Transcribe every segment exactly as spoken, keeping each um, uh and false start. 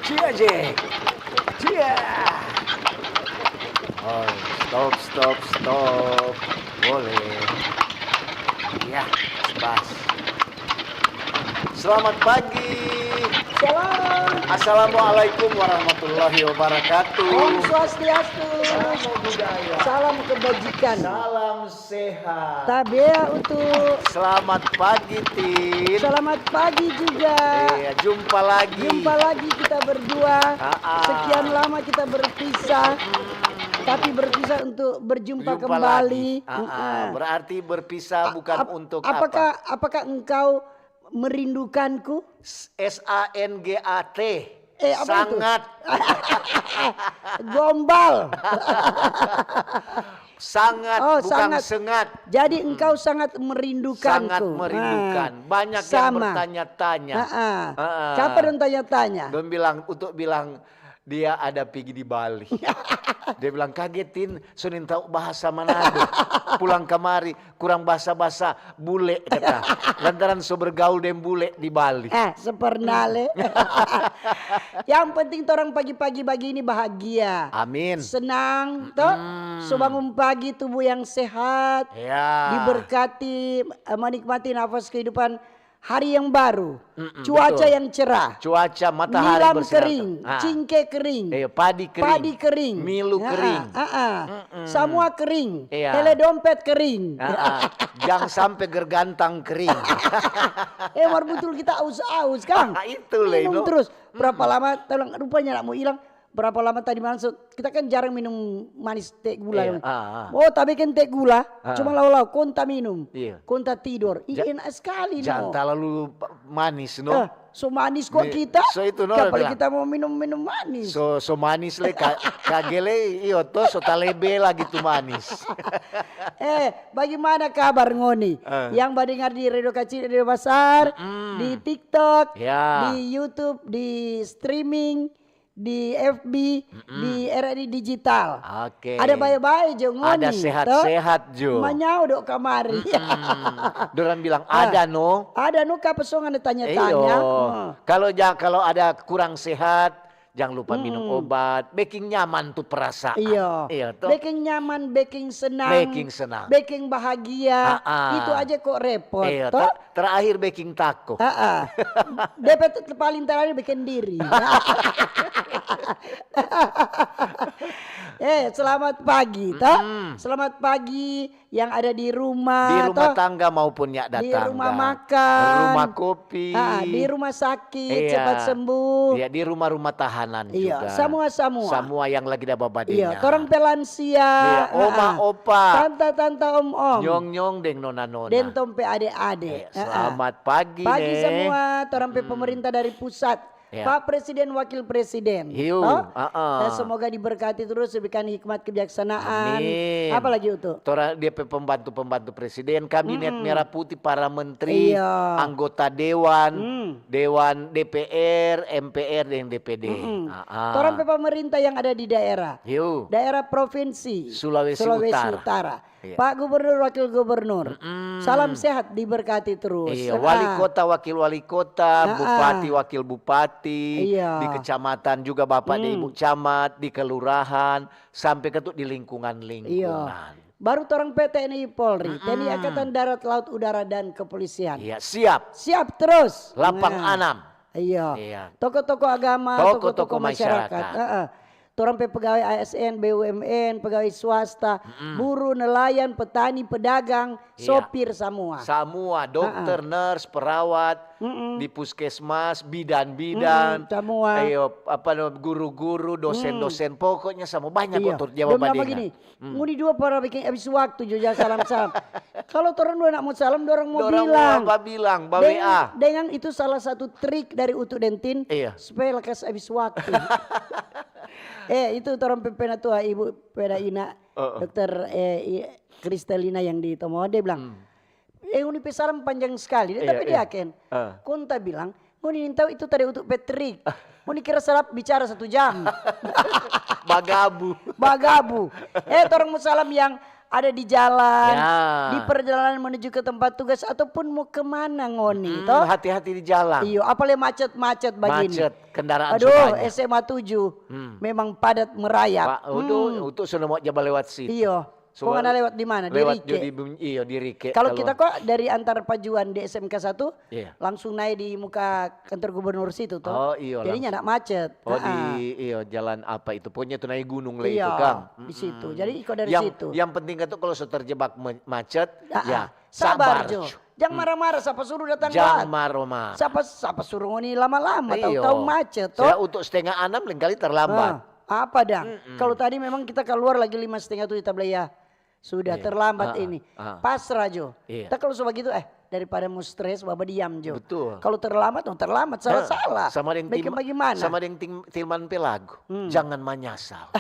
Cia, Jack. Cia. Oh, stop, stop, stop. Boleh. Ya, pas. Selamat pagi. Salam. Assalamualaikum warahmatullahi wabarakatuh. Om Swastiastu. Namo Buddhaya. Salam kebajikan. Salam sehat. Tabea utu. Selamat pagi, Tin. Selamat pagi juga. Iya, jumpa lagi. Jumpa lagi kita berdua. Ah, ah. Sekian lama kita berpisah, tapi berpisah untuk berjumpa kembali. Ah, ah. Berarti berpisah bukan untuk apa? Apakah, apakah engkau merindukanku? S A N G A T. Eh, apa itu? Sangat. Gombal. Sangat, oh, bukan sangat. Sengat. Jadi engkau sangat merindukanku. Sangat merindukan. Ah, banyak yang sama. Bertanya-tanya. Ah, ah. Ah, ah. Siapa dong tanya-tanya? Dong bilang, untuk bilang, dia ada pigi di Bali. Dia bilang, "Kagetin, so nintau bahasa Manado. Pulang kamari, kurang bahasa-bahasa bule," kata. Lantaran so bergaul deng bule di Bali. Eh, sepernale. Yang penting torang pagi-pagi bagini bahagia. Amin. Senang, toh? Mm-mm. So bangun pagi, tubuh yang sehat, ya. Diberkati, eh, menikmati nafas kehidupan, hari yang baru, mm-mm, cuaca betul. Yang cerah, cuaca, matahari nilam bersinar kering, ah. Cingke kering, eh, padi kering, padi kering, milu kering. Ah, ah. Mm-mm. Samua kering, iya. Hele dompet kering. Ah, ah. Jang sampe gergantang kering. Eh, mar butul kita aus-aus, kang. Itu le, minum no? Terus. Berapa lama, tolong, rupanya nak mau hilang. Berapa lama tadi malam, so, kita kan jarang minum manis, teh gula. Iya, ah, ah. Oh, ta bikin teh gula, ah. Cuma lau-lau, kong ta minum, iya. Kong ta tidor. Ih, ja-, enak sekali, no. Jangan terlalu pa-, manis, no. Eh, so manis kok kita. So itu, no, kapal bilang. Kita mau minum-minum manis. So, so manis le, ka-, kagele, iyo, to, so talebe lagi tu manis. Eh, bagaimana kabar ngoni? Eh. Yang badengar di Radio Kacil, Radio Basar, mm-mm. Di TikTok, ya. Di YouTube, di streaming, di F B, mm-mm. Di R R I Digital. Oke. Ada bae-bae jo ngoni, ada sehat-sehat jo. Manyao do kamari. Mm-mm. Dorang bilang, ah. Ada no. Ada no, ka pesong ada tanya-tanya. Iyo. Hmm. Kalau ja-, kalau ada kurang sehat, jang lupa minum obat. Beking nyaman tu perasaan. Iyo. Iyo, to? Beking nyaman, beking senang. Beking senang. Beking bahagia. Ah, ah. Itu aja kok repot, iyo, to? Ter-, Terakhir beking tako. Ah, ah. Depe tu paling terakhir bikin diri. Eh, selamat pagi, toh. Mm-mm. Selamat pagi yang ada di rumah, di rumah toh. Tangga maupun nyak datangga. Di rumah makan. Rumah kopi. Ah, di rumah sakit, iya. Cepat sembuh. Iya, di rumah-rumah tahanan, iya, juga. Samua, samua. Samua yang lagi da babadinga. Iya, torang pe lansia. Iya, oma, ah, opa. Tanta, tanta, om, om. Nyong, nyong, deng nona, nona. Deng tong pe ade, ade. Eh, selamat pagi, pagi ne. Semua, torang pe pemerintah dari pusat. Ya. Pak Presiden, Wakil Presiden. Hiu, toh? Ah, ah. Dan semoga diberkati terus, diberikan hikmat kebijaksanaan. Amin. Apa lagi, Utu? Torang dia pe pembantu-pembantu presiden, kabinet merah putih, para menteri, iya. Anggota dewan, dewan D P R, M P R, deng D P D. Mm-mm. Ah, ah. Torang pe pemerintah yang ada di daerah. Hiu. Daerah provinsi Sulawesi Utara. Iya. Pak Gubernur, Wakil Gubernur. Mm-mm. Salam sehat, diberkati terus. Iya, ah. Wali kota, wakil wali kota, ah, ah. Bupati, wakil bupati, iya. Di kecamatan juga Bapak deng Ibu Camat, di kelurahan, sampe ke tu di lingkungan-lingkungan. Iya. Baru torang pe T N I Polri, mm-mm. T N I Angkatan Darat, Laut, Udara, dan Kepolisian. Iya, siap. Siap terus. Lapang anam. Iya. Iya. Tokoh-tokoh agama, tokoh-tokoh masyarakat. Heeh. Torang pe pegawai A S N, B U M N, pegawai swasta, mm-mm. Buruh, nelayan, petani, pedagang, iya. Sopir, samua. Samua, dokter, heeh. Nurse, perawat, mm-mm. Di puskesmas, bidan-bidan, mm-mm, samua. Ayo, apa no, guru-guru, dosen-dosen, mm. Pokoknya samua banyak. Iya. Kotor Jawa. Dong bilang bagini, hmm. Ngoni dua para biking abis waktu jo, ja salam-salam. Kalo torang dua nak mo salam, dorang mo bilang. Dorang mo babilang, ba W A. Deng-, dengan itu salah satu trik dari Utu deng Tin, iya. Supaya lakas abis waktu. Eh, itu torang pe penatua, Ibu Peda Ina, heeh. Dokter, eh, i-, Kristalina yang di Tomohon, dia bilang, hmm. Eh, ngoni pe salam panjang skali. Iya, tapi iya. Dia ken. Ah. Kong ta bilang, ngoni nintau itu tadi untuk Patrick. Ngoni kira salah bicara satu jam. Bagabu. Bagabu. Eh, torang mo salam yang ada di jalan, Ya. di perjalanan menuju ke tempat tugas ataupun mau kemana ngoni, Hmm, toh? Hati-hati di jalan. Iyo, apalagi macet-macet begini. Macet, kendaraan Aduh, sebanyak. S M A tujuh Hmm. memang padat merayap. Pak, untuk Hmm. untuk sudah mau jaba lewat situ. Iyo. Semua Kemana lewat di mana? Di lewat Rike. Di, iyo, di Rike. Kalau kita kok dari Antar Pajuan di S M K satu, Iya. langsung naik di muka kantor gubernur situ toh. Oh, iyo, Jadinya langsung. Nak macet. Oh, Ha-ha. Di, iyo, jalan apa itu? Pokoknya itu naik gunung lah itu, Iya, Kang. di situ. Mm-mm. Jadi iko dari yang, situ. Yang penting kan tuh kalau so terjebak me- macet, Ah, ya ah. Sabar, sabar. Jo. Jangan marah-marah, sapa suruh datang Jangan lat. marah-marah. Sapa sapa suruh ngoni lama-lama, Iyo. tahu-tahu macet toh. Saya untuk setengah enam lengkali terlambat. Ah, apa dang? Mm-mm. Kalau tadi memang kita keluar lagi lima setengah tujuh, kita bilang ya sudah Iya. terlambat Ah, ah, ini. ah. Pasrah jo. Iya. Kita kalau so begitu, eh, daripada mau stres, baba diam jo. Betul. Kalau terlambat, oh, terlambat, salah-salah. Sama deng Bikin tim, bagaimana? Sama deng tim Tilman pe lagu. Hmm. Jangan manyasal.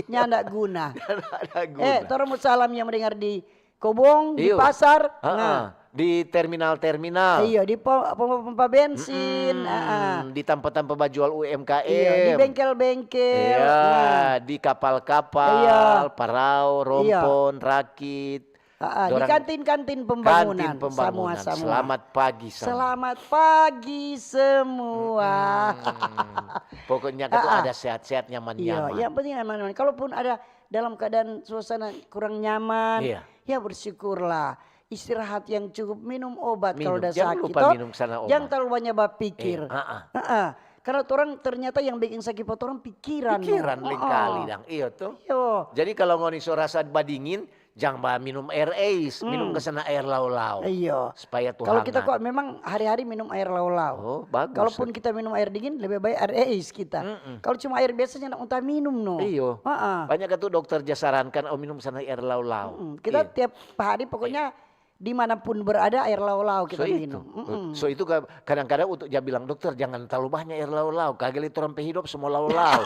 Nyanda guna. Ada guna. Eh, torang mau salam yang mendengar di kobong, di Iyo. pasar. Ha-ha. Nah. Di terminal-terminal. Iyo, di po- pompa-pompa bensin. Mm-mm. Ha-ha. Di tampa-tampa bajual U M K M. Iyo, di bengkel-bengkel. Iya, Nah. Di kapal-kapal, Iya. parau, Iya. rompon, rakit. Ha-ha, di Dorang kantin-kantin pembangunan. Kantin pembangunan. Samua-samua. Selamat pagi, Sam. Selamat pagi semua. Hmm. Pokoknya itu Ah, ah. Ada sehat-sehat, Iya, nyaman-nyaman. Yang penting aman-aman. Kalaupun ada dalam keadaan suasana kurang nyaman, Iya. Ya bersyukurlah. Istirahat yang cukup, minum obat Minum. Kalau udah Jangan sakit. lupa Toh? Minum sana obat. Jangan terlalu banyak berpikir. Iya, ah, ah. Heeh. Karena orang ternyata yang bikin sakit pa orang pikiran. Pikiran Heeh. Lengkali dang. Iyo tuh. Iyo. Jadi kalau ngoni so rasa badingin, jang ba minum air eis, minum ke sana air lau-lau. Iyo. Supaya tuh Kalau kita hangat. Kok memang hari-hari minum air lau-lau. Oh, bagus. Kalaupun kita minum air dingin, lebih baik air eis kita. Mm-mm. Kalau cuma air biasa, nyanda unta minum no. Iyo. Heeh. Banyak kan tuh dokter ja sarankan, oh, minum sana air lau-lau. Mm-mm. Kita Iya. Tiap hari pokoknya dimanapun berada air lau-lau kita So itu. Minum. Mm-mm. So itu ka- kadang-kadang untuk ja bilang, dokter, jangan terlalu banyak air lau-lau. Kagele torang pe hidup semua lau-lau.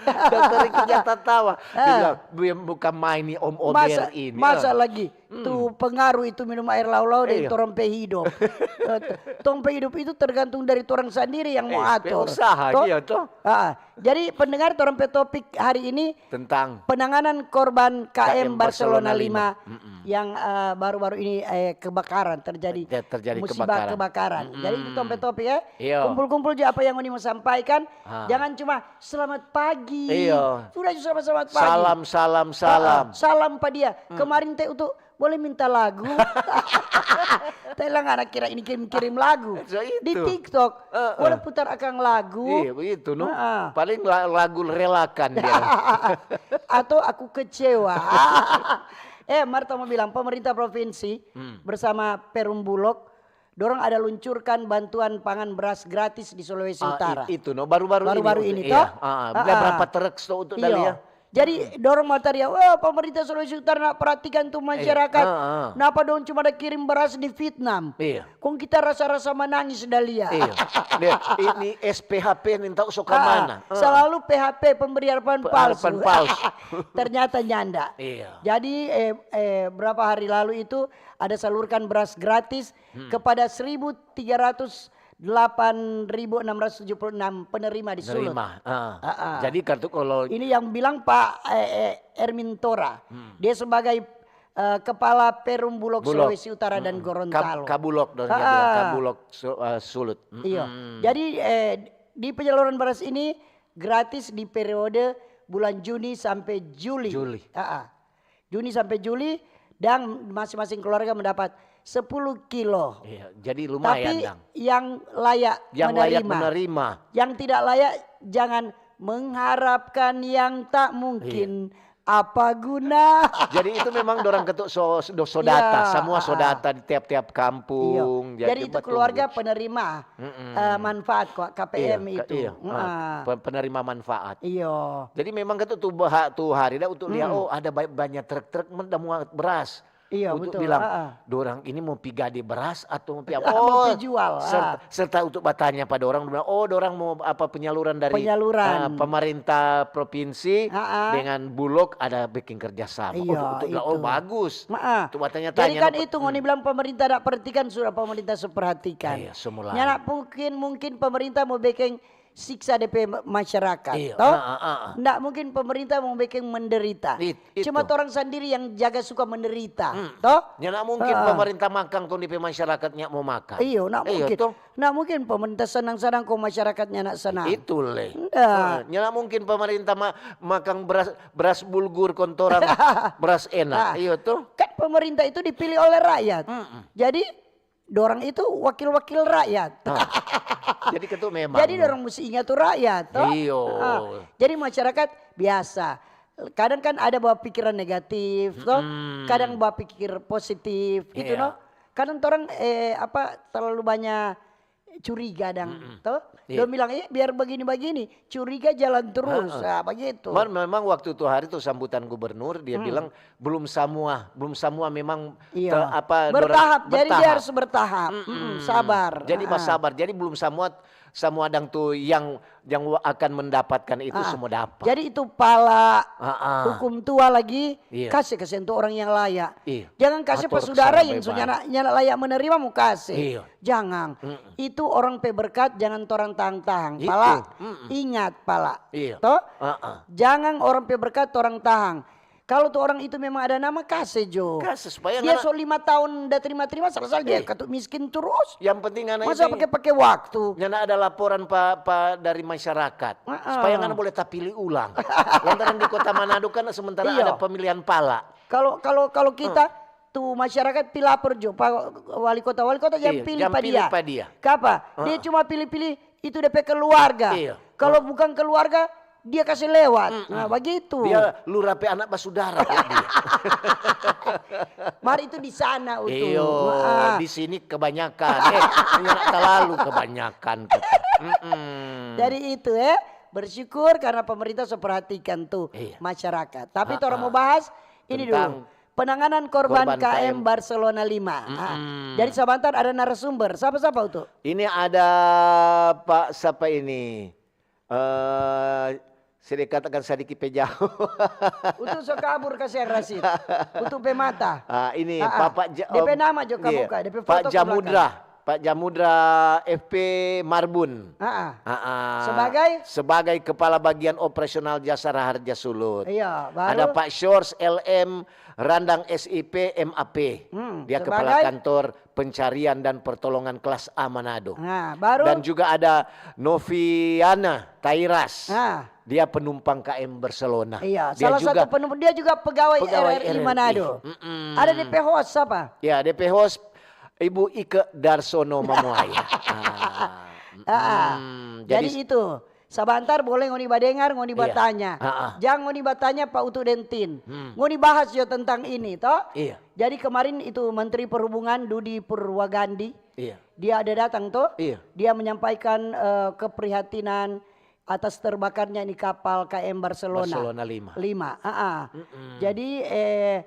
Dokter itu ja tatawa. Dia Ah. Bilang, "Bukan main ni Om Ober Masa, ini." masa Ah. Lagi tu pengaruh itu minum air lau-lau dan Iya. Torang pe hidup. Eh, torang pe hidup itu tergantung dari torang sendiri yang mau Eh, pe atur. usaha, Toh? Iya toh. Ah, jadi pendengar, torang pe topik hari ini Tentang penanganan korban K M K M Barcelona Barcelona lima lima. Mm-mm. Yang eh, baru-baru ini eh, kebakaran terjadi. Ter- terjadi Musibah kebakaran. Kebakaran. Jadi itu torang pe topik ya. Iya. Kumpul-kumpul juga apa yang ngoni mau sampaikan. Ah. Jangan cuma selamat pagi. Iya. Sudah juga selamat selamat pagi. Salam, salam, salam. Ah, salam pa dia. Kemarin te untuk boleh minta lagu. Telang anak kira ini kirim-kirim lagu. So itu. Di TikTok. Heeh. Boleh putar akang lagu. Iya begitu no. Heeh. Paling la- lagu relakan dia. Atau aku kecewa. Eh, Marta mau bilang pemerintah provinsi Hmm. bersama Perum Bulog dorang ada luncurkan bantuan pangan beras gratis di Sulawesi Ah, Utara. i- itu no baru-baru Baru-baru ini, ini, iya. toh? Ah, Ah, berapa ah. Truk so untuk Iya. Dahlia? Jadi dorang mau tadi ya, "Oh, pemerintah Sulawesi Utara nak perhatikan tu masyarakat. ah, ah. Napa dong cuma ada kirim beras di Vietnam? Iya. Kong kita rasa-rasa menangis Dahlia." Iya. Dia, ini S P H P nih tahu so Ah, kemana? Ah. Selalu P H P, pemberi harapan Pe- palsu. harapan palsu. Ternyata nyanda. Iya. Jadi eh, eh, berapa hari lalu itu ada salurkan beras gratis Hmm. kepada seribu tiga ratus delapan ribu enam ratus tujuh puluh enam penerima di Sulut. Nerima. Ah. Ah, ah. Jadi kartu kalau Ini yang bilang Pak eh, eh, Ermin Tora. Hmm. Dia sebagai eh, kepala Perum Bulog Bulog. Sulawesi Utara dan Mm-mm. Gorontalo. Kab- Kabulok dong Ah, dia bilang, ah. Kabulok Su- uh, Sulut. Mm-mm. Iya. Jadi eh, di penyaluran beras ini gratis di periode bulan Juni sampai Juli. Juli. Ah, ah. Juni sampai Juli dan masing-masing keluarga mendapat sepuluh kilo. Iya, jadi lumayan Tapi dang. Yang layak Yang menerima. Layak menerima. Yang tidak layak jangan mengharapkan yang tak mungkin. Apa guna? Jadi itu memang dorang ketuk so, so, so data, Ya, semua so ah, data di tiap-tiap kampung. Iya. Jadi itu tempat keluarga tumbuh. Penerima Mm-mm. eh, manfaat kok K P M Iya, itu. iya. Heeh. Ah, pe- penerima manfaat. Iyo. Jadi memang ketuk tu, bah- tu hari dah untuk lihat, Mm-mm. Oh, ada ba- banyak truk-truk men- dah muat beras. Iya, Untuk betul. bilang, Ah, ah. Dorang ini mau pi gade beras atau mau pi apa? Mau Oh, pi jual, ah. serta, serta untuk batanya pa dorang, bilang, "Oh, dorang mau apa penyaluran dari Penyaluran. Ah, pemerintah provinsi Ah, ah. dengan Bulog ada bikin kerjasama." Iya, Oh, untuk bilang, itu. Oh, bagus. Maaf. Untuk batanya-tanya. Jadi kan no, itu hmm. Ngoni bilang pemerintah tak perhatikan, sudah pemerintah so perhatikan. Iya, semula. Nyanda mungkin mungkin pemerintah mau bikin siksa depe ma-, masyarakat, Iya, toh? ah, ah, ah. Ndak mungkin pemerintah mau bikin menderita. It-, itu. Cuma torang sandiri yang jaga suka menderita, Hmm. toh? Nyanda mungkin Ah. pemerintah makang kong depe masyarakat nya mau makan. Iyo, ndak Iyo, mungkin. toh. Ndak mungkin pemerintah senang-senang kong masyarakat nya ndak senang. Itu le. Ndak. Eh, nyanda mungkin pemerintah ma-, makang beras, beras bulgur kong torang beras enak. Ah. Iyo toh. Kan pemerintah itu dipilih oleh rakyat. Mm-mm. Jadi dorang itu wakil-wakil rakyat. Ah. Jadi ketua memang. Jadi dorang mesti ingat tu rakyat, toh? Iyo. Ah, jadi masyarakat biasa. Kadang kan ada bawa pikiran negatif, toh? Mm-mm. Kadang bawa pikir positif, gitu, Iya. no? Kadang orang eh apa terlalu banyak curiga dang, toh? Iya. Dong bilang, "Eh, biar begini-begini, curiga jalan terus." Ah, ah. Ah, begitu. Mar memang waktu tu hari tu sambutan gubernur, dia bilang belum samua, belum samua memang Iya. te-, apa, Bertahap. dorang Jadi dia bertahap. harus bertahap. Mm-mm, Mm-mm. sabar. Jadi Ah. basabar. Jadi belum samua, samua dang tu yang, yang wa-, akan mendapatkan itu Ah. semua dapat. Jadi itu pala Ah, ah. hukum tua lagi Iya. kasih kasihan tu orang yang layak. Iya. Jangan kasih Ator pa sudara kesana yang so bae-bae. nyanda, nyanda layak menerima mo kasih. Iya. Jangan. Mm-mm. Itu orang pe berkat jangan torang tahang-tahang. Itu. Pala, Mm-mm. ingat pala. Iya. Toh? Ah, ah. Jangan orang pe berkat torang tahang. Kalau tu orang itu memang ada nama, kasih jo. Kasih supaya Dia ngana so lima tahun da terima-terima, selesai dia Eh. katu miskin terus. Yang penting ngana Masa itu pake-pake waktu? Nyanda ada laporan pa, pa dari masyarakat. Ah, ah. Supaya ngana boleh tapilih ulang. Lantaran di Kota Manado kan sementara Iya. ada pemilihan pala. Kalau kalau kalau kita tu masyarakat pi lapor jo pa wali kota, wali kota jang Iya, pilih jang pa pilih dia. pa dia. Kapa? Dia Heeh. cuma pilih-pilih itu depe keluarga. Iya. Kalau bukan keluarga, dia kasih lewat. Mm-mm. Nah, begitu. Dia lura pe anak basudara kok dia. Mar itu di sana, Utu. Iyo, Ah. di sini kebanyakan. Eh, nyanda terlalu kebanyakan. Mm-mm. Jadi itu, eh, bersyukur karena pemerintah so perhatikan tu Iya. masyarakat. Tapi Ha-ha. torang mo bahas ini Tentang dulu. Penanganan korban korban K M K M. Barcelona lima. Ah, Mm-mm. jadi sabantar ada narasumber. Sapa-sapa, Utu? Ini ada Pak, sapa ini? Eh, se dikatakan sadiki pe jauh. Utu so kabur, kasiang Rasid. Utu pe mata. Ah, ini Ah, ah. Bapak Ja-, Depe Om, nama jo ka iya. muka, depe Pak foto ka Jamudra, Pak Jamudra F P Marbun. Ah, ah. Ah, ah. Sebagai? Sebagai Kepala Bagian Operasional Jasara Harja Sulut. Iya, baru? Ada Pak Shores L M Randang S I P M A P. Hmm, Dia Kepala sebagai? Kantor Pencarian dan Pertolongan Kelas A Manado. Nah, baru? Dan juga ada Noviana Tairas. Ah. Dia penumpang K M Barcelona. Iya, Dia salah juga satu penumpang, dia juga pegawai, pegawai R R I R R I. Manado. Mm-mm. Ada depe host sapa? Ya, depe host Ibu Ike Darsono Mamuaya. Ah, Ah, ah. mm, Jadi, jadi itu, sabantar boleh ngoni badengar, ngoni Iya. Batanya. Ah, ah. Jang ngoni batanya pa Utu deng Tin. Hmm. Ngoni bahas jo tentang ini, to? Iya. Jadi kemarin itu Menteri Perhubungan Dudi Purwagandi, Iya. dia ada datang, to? Iya. Dia menyampaikan, eh, keprihatinan atas terbakarnya ini kapal K M Barcelona. Barcelona lima. Lima, ah, ah. Mm-mm. Jadi, eh,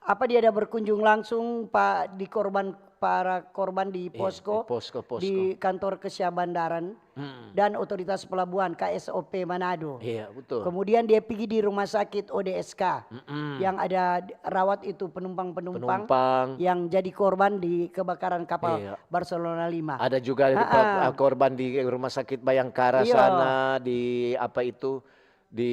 apa, dia ada berkunjung langsung pa, di korban, para korban di Iya, posko, di posko-posko. di kantor Kesyah Bandaran Mm-mm. dan otoritas pelabuhan, K S O P Manado. Iya, betul. Kemudian dia pigi di rumah sakit O D S K Mm-mm. yang ada rawat itu penumpang-penumpang Penumpang. yang jadi korban di kebakaran kapal Iya. Barcelona lima. Ada juga di Ah, pe-, ah. korban di rumah sakit Bayangkara Iya. sana, di apa itu, di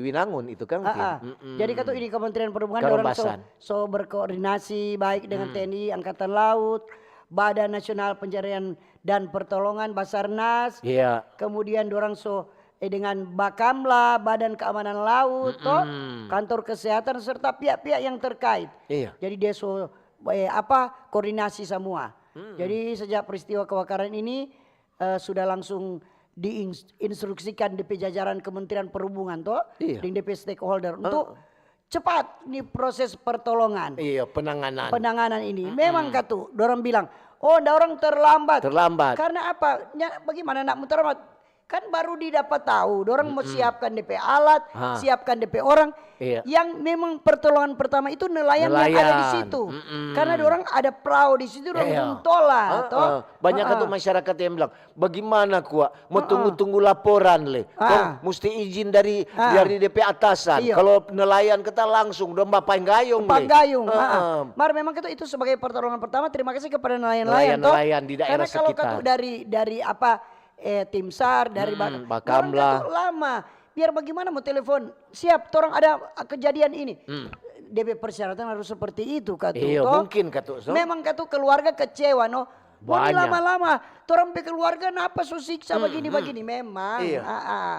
Winangun itu kan, Ah, Tin? ah. Mm-mm. Jadi katu ini Kementerian Perhubungan Karo dorang so, Basan. so berkoordinasi baik dengan T N I Angkatan Laut, Badan Nasional Pencarian dan Pertolongan, Basarnas, Iya. kemudian dorang so, eh, dengan Bakamla, Badan Keamanan Laut, to, Mm-mm. Kantor Kesehatan, serta pihak-pihak yang terkait. Iya. Jadi dia so, eh, apa, koordinasi semua. Mm. Jadi sejak peristiwa kebakaran ini, eh, sudah langsung diinstruksikan depe jajaran Kementerian Perhubungan, to, Iya. deng depe stakeholder untuk cepat ni proses pertolongan. Iya, penanganan. Penanganan ini. Memang katu, dorang bilang, "Oh, nda orang terlambat." Terlambat. Karena apa? Nya, bagaimana nak mo terlambat? Kan baru didapat tahu, dorang mau siapkan depe alat, Ha. siapkan depe orang. Iya. Yang memang pertolongan pertama itu nelayan yang ada di Nelayan. situ. Mm-mm. Karena dorang ada perahu di situ, dorang Iya. buntola, Heeh. toh. Banyak Heeh. katu masyarakat yang bilang, "Bagaimana kwa? Mau tunggu-tunggu laporan le. Ah. Kong musti izin dari, Ah. dari depe atasan. Iya. Kalau nelayan kita langsung dong bapainggayung le." Panggayung, Heeh. ah. Mar memang itu, itu sebagai pertolongan pertama, terima kasih kepada nelayan-nelayan, toh. Nelayan-nelayan di daerah Karena kalau sekitar. katu dari, dari apa, eh, tim sar, dari Bak-, Mm, Bakamla. Dorang katu lama. Biar bagimana mo telepon, "Siap, torang ada kejadian ini." Mm. Depe persyaratan harus seperti itu katu, Iyo, to. Mungkin katu, so. Memang katu keluarga kecewa, no. Ngoni Banyak. lama-lama, torang pe keluarga napa so siksa Mm, bagini, mm. bagini. Memang, Iya. ah, ah.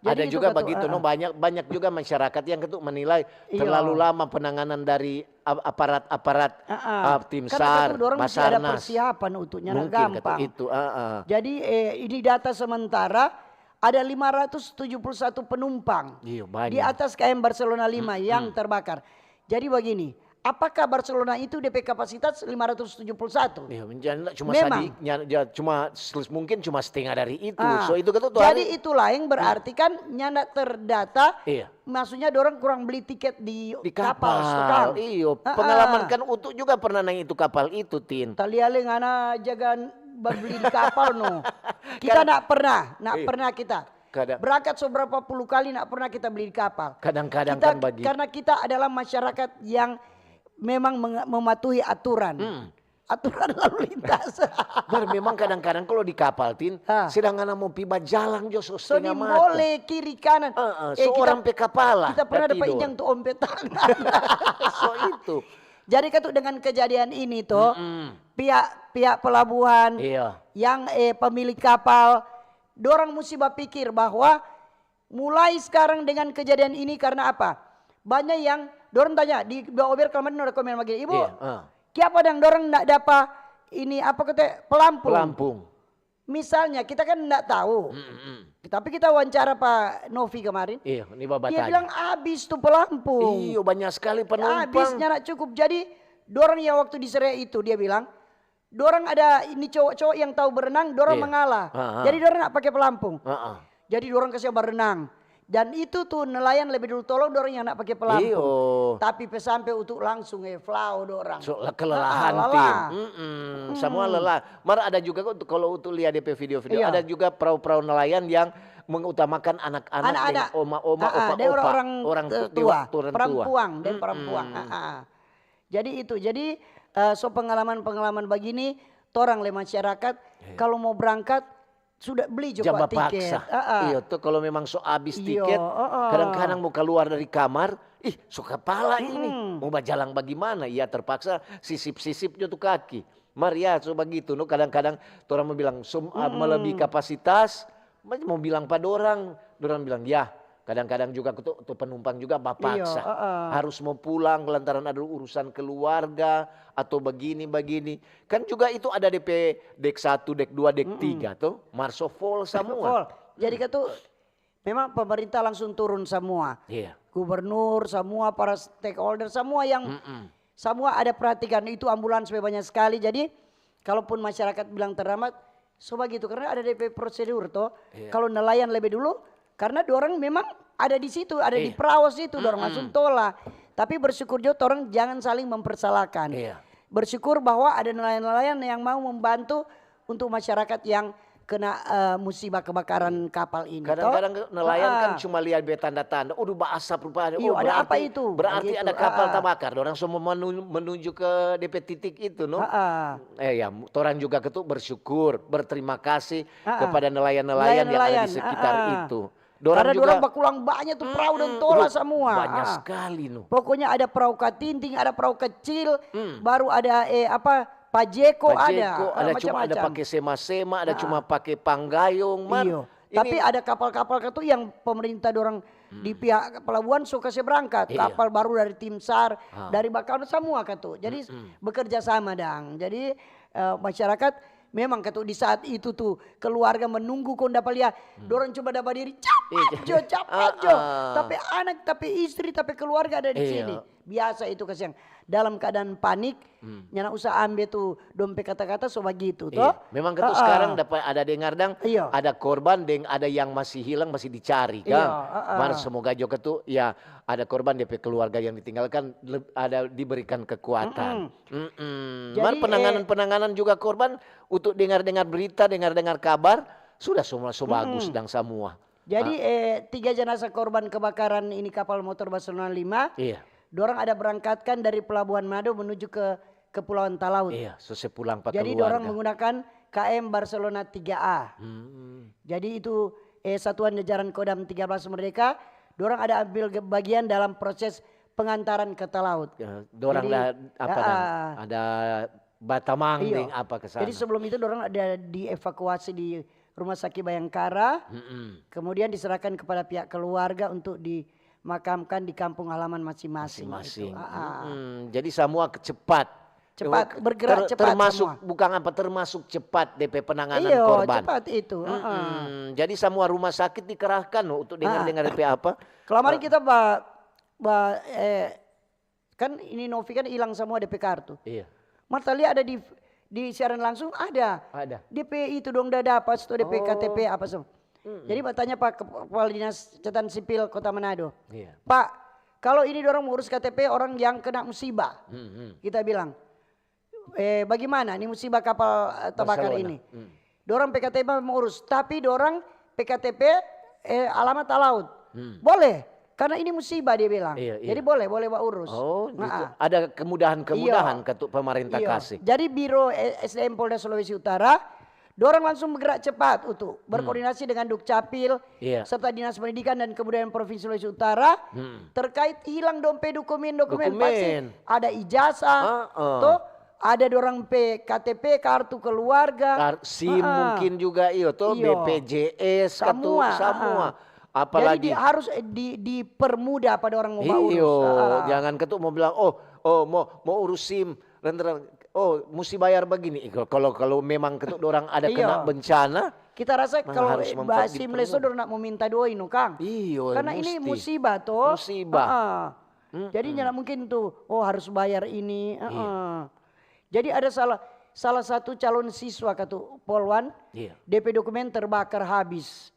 Jadi Ada itu juga katu, begitu, ah, no, ah. banyak, banyak juga masyarakat yang katu menilai Iya. terlalu lama penanganan dari ap-, aparat-aparat, Ah, ah. ah, tim Karena sar, katu dorang mesti ada Basarnas. persiapan untuk nyana Mungkin katu gampang. itu, ah, ah. Jadi, eh, ini data sementara, ada lima ratus tujuh puluh satu penumpang Iyo, di banyak. atas K M Barcelona lima Mm, yang mm. terbakar. Jadi bagini, apakah Barcelona itu depe kapasitas lima ratus tujuh puluh satu? Iya, nyanda cuma Memang. sadi-, nya-, ya, cuma sel-, mungkin cuma setengah dari itu. Ah, So, itu katu tuh jadi hari itu laeng berarti kan nyanda terdata, Iya. maksudnya dorang kurang beli tiket di Di kapal, kapal, suka. iyo. Ah, Pengalaman ah. kan Utu juga pernah naik itu kapal itu, Tin. Talia le ngana jaga babli di kapal, no. Kita Kan nak pernah, nak Iya. pernah kita. Kadang Berangkat so berapa puluh kali, nak pernah kita beli di kapal. Kadang-kadang Kita, kan bagi karena kita adalah masyarakat yang memang meng-, mematuhi aturan. Hmm. Aturan lalu lintas. Mar memang kadang-kadang kalau di kapal, Tin, Ah. sedang ngana mo pi bajalang jo so So setengah mati. nimbole kiri kanan. Heeh, Eh, so kita, orang pe kapala, kita pernah dapa datido. injang tu ompe tangan. So itu. Jadi katu dengan kejadian ini to, Mm-mm. pihak, pihak pelabuhan Iya. yang, eh, pemilik kapal, dorang musti bapikir bahwa mulai skarang dengan kejadian ini karna apa? Banya yang, dorang tanya, di, di Ober kemarin ada komen bagini, "Ibu, Iya, ah. kiapa dang dorang nda dapa ini, apa kata, pelampung?" Pelampung. Misalnya, kita kan nda tahu. Mm, mm. Tapi kita wawancara pa Novi kemarin. Iya, ini Bapak Dia tanya. bilang, "Abis tu pelampung." Iyo, banyak sekali penumpang. Abis, nyanda cukup. Jadi, dorang yang waktu di Sere itu, dia bilang, dorang ada ini cowok-cowok yang tahu berenang, dorang Iya. mengalah. Ah, ah. Jadi, dorang nda pake pelampung. Ah, ah. Jadi, dorang kasiang berenang. Dan itu tu nelayan lebe dulu tolong dorang yang nda pake pelampung. Iyo. Tapi pe sampe Utu langsung, eh, flao dorang. So, le-, kelelahan, Ah, lelah. Tin. Mm-mm. Mm. Semua lelah. Mar ada juga kok, kalau Utu lia depe video-video, Iya. ada juga perahu-perahu nelayan yang mengutamakan anak-anak Anak-anak. deng oma-oma, Ah, ah, opa-opa, deng orang-orang orang te-, tu-, tua, orang tua. perempuang, deng Mm-mm. perempuang. Ah, ah. Jadi itu, jadi, eh, so pengalaman-pengalaman bagini, torang le masyarakat, Iya. kalau mo berangkat, sudah beli jo Ja kwa tiket. bapaksa. Ah, ah. Iyo, to kalau memang so abis Iyo, tiket, ah, ah. kadang-kadang mo kaluar dari kamar, ih, so kapala ini, Mm-mm. mo bajalang bagimana? Ya terpaksa sisip-sisip jo tu kaki. Mar ya, so bagitu, no, kadang-kadang torang mo bilang, so, ah, Mm-mm. melebihi kapasitas, mo bilang pa dorang, dorang bilang, ya, kadang-kadang juga tu, tu penumpang juga bapaksa. Iyo, heeh. Harus mo pulang lantaran ada urusan keluarga atau bagini-bagini. Kan juga itu ada depe dek satu, dek dua, dek Mm-mm. tiga to, mar so full samua. Full. Jadi katu, memang pemerintah langsung turun samua. Iya. Gubernur, samua para stakeholder, samua yang, Mm-mm. samua ada perhatikan. Itu ambulans pe banya skali. Jadi, kalaupun masyarakat bilang terlambat, so bagitu, karna ada depe prosedur to. Iya. Kalo nelayan lebe dulu, karna dorang memang ada di situ, ada di Iya. perahu situ, dorang Mm-mm. langsung tola. Tapi bersyukur jo torang jangan saling mempersalahkan. Iya. Bersyukur bahwa ada nelayan-nelayan yang mau membantu untuk masyarakat yang kena, eh, musibah kebakaran kapal ini, to. Kadang-kadang nelayan kan Ah. cuma liat be tanda-tanda, "Aduh, baasap rupanya." Iyo, Oh, ada apa berarti, itu? berarti Begitu. ada kapal Ah. tabakar. Dorang semua menu-, menuju ke depe titik itu, no? Ah, ah. Eh, ya, torang juga ketu bersyukur, berterima kasih Ah, ah. kepada nelayan-nelayan yang ada di Nelayan-nelayan, sekitar ah, ah. itu. Dorang Karena juga dorang bakulang banya tu perahu dan Mm-mm. tola Aduh, samua. banyak Ah. sekali, no. Pokoknya ada perahu katinting, ada perahu kecil, Mm. baru ada, eh, apa, pajeko Pajeko, ada, ada cuma ada macam-macam. pake sema-sema, ada Ah. cuma pake panggayung, mar. Iyo. Ini Tapi ada kapal-kapal katu yang pemerintah dorang di Hmm. pihak pelabuhan so kase berangkat. Iya. Kapal baru dari tim sar, Ah. dari Bakamla, samua katu. Jadi Mm-mm. bekerja sama dang. Jadi, eh, masyarakat memang katu di saat itu tu keluarga menunggu kong dapa lia, Hmm. dorang cuma dapa diri, "Capat Iya. jo, capat Ah, jo." ah. Tapi anak, tapi istri, tapi keluarga ada di Iya. sini. Biasa itu kasiang. Dalam keadaan panik, Hmm. nyanda usah ambe tu dong pe kata-kata so bagitu, to? Iya. Memang katu Ah, ah. sekarang dapa ada dengar dang, Iya. ada korban deng ada yang masih hilang, masih dicari, Iya, kang. ah, ah. Mar semoga jo katu, ya, ada korban depe keluarga yang ditinggalkan, leb-, ada diberikan kekuatan. Mm-mm. Mm-mm. Mar Jadi, eh, penanganan-penanganan juga korban, untuk dengar-dengar berita, dengar-dengar kabar, sudah semua so bagus Mm-mm. dang samua. Jadi, Ah. eh, tiga jenazah korban kebakaran ini kapal motor Barcelona lima, Iya. dorang ada berangkatkan dari Pelabuhan Manado menuju ke Kepulauan Talaut. Iya, so se pulang pa Jadi, keluarga. dorang menggunakan K M Barcelona tiga A. Hmm. Jadi itu, eh, satuan jajaran Kodam tiga belas Merdeka, dorang ada ambil ge-, bagian dalam proses pengantaran ke Talaut. Ya, dorang Jadi, ada apa, ah, ada batamang iyo. Deng apa ke sana. Jadi sebelum itu dorang ada dievakuasi di Rumah Sakit Bayangkara, mm-mm, kemudian diserahkan kepada pihak keluarga untuk dimakamkan di kampung halaman masing-masing. Masing-masing. Gitu. Ah, ah. Mm-mm. Jadi semua cepat. Cepat, bergerak cepat termasuk semua. Bukan apa, termasuk cepat D P penanganan. Iyo, korban. Cepat itu, heeh. Mm-mm. Jadi semua rumah sakit dikerahkan untuk dengar-dengar D P apa. Kalau kemarin kita ba, ba, eh, kan ini Novi kan hilang semua D P kartu. Iya. Marta lia ada di, di siaran langsung ada. Ada. D P itu dong da dapat, so D P, oh, K T P apa semua. Mm-mm. Jadi bertanya Pak Kep-, Kepala Dinas Catatan Sipil Kota Manado. Iya. Pak, kalau ini dorang mau urus K T P orang yang kena musibah. Mm-mm. Kita bilang, eh, bagaimana nih musibah kapal, eh, terbakar ini? Hmm. Dorang P K T P mau urus, tapi dorang P K T P, eh, alamat Talaut. Hmm. Boleh, karena ini musibah dia bilang. Iya, iya. Jadi boleh, boleh ba urus. Oh, gitu. Ada kemudahan-kemudahan ketuk pemerintah kasih. Jadi Biro, eh, S D M Polda Sulawesi Utara, dorang langsung bergerak cepat untuk berkoordinasi dengan Dukcapil, iya, serta Dinas Pendidikan dan Kebudayaan Provinsi Sulawesi Utara, hmm, terkait hilang dong pe dokumen-dokumen. Dokumen. Pasti ada ijazah, heeh, toh, ada dorang pe K T P, kartu keluarga. Kar-, SIM mungkin juga, iyo, toh, iyo. B P J S, semua, semua. Apalagi jadi di, harus, eh, di, dipermudah pada orang mau ba urus. Iyo, jangan ketuk mau bilang, "Oh, oh, mau, mau urus SIM, dan terang, oh, musti bayar begini." Ih, kalau, kalau memang ketuk dorang ada kena bencana, kita rasa kalau harus, eh, ba SIM leso, dorang nak mau minta doi no, kang. Iyo, karena ini musibah, toh. Musibah. Heeh. Mm-mm. Jadi nyanda mungkin tuh, oh, harus bayar ini. Iya. Heeh. Jadi ada salah, salah satu calon siswa katu Polwan, iya, D P dokumen terbakar habis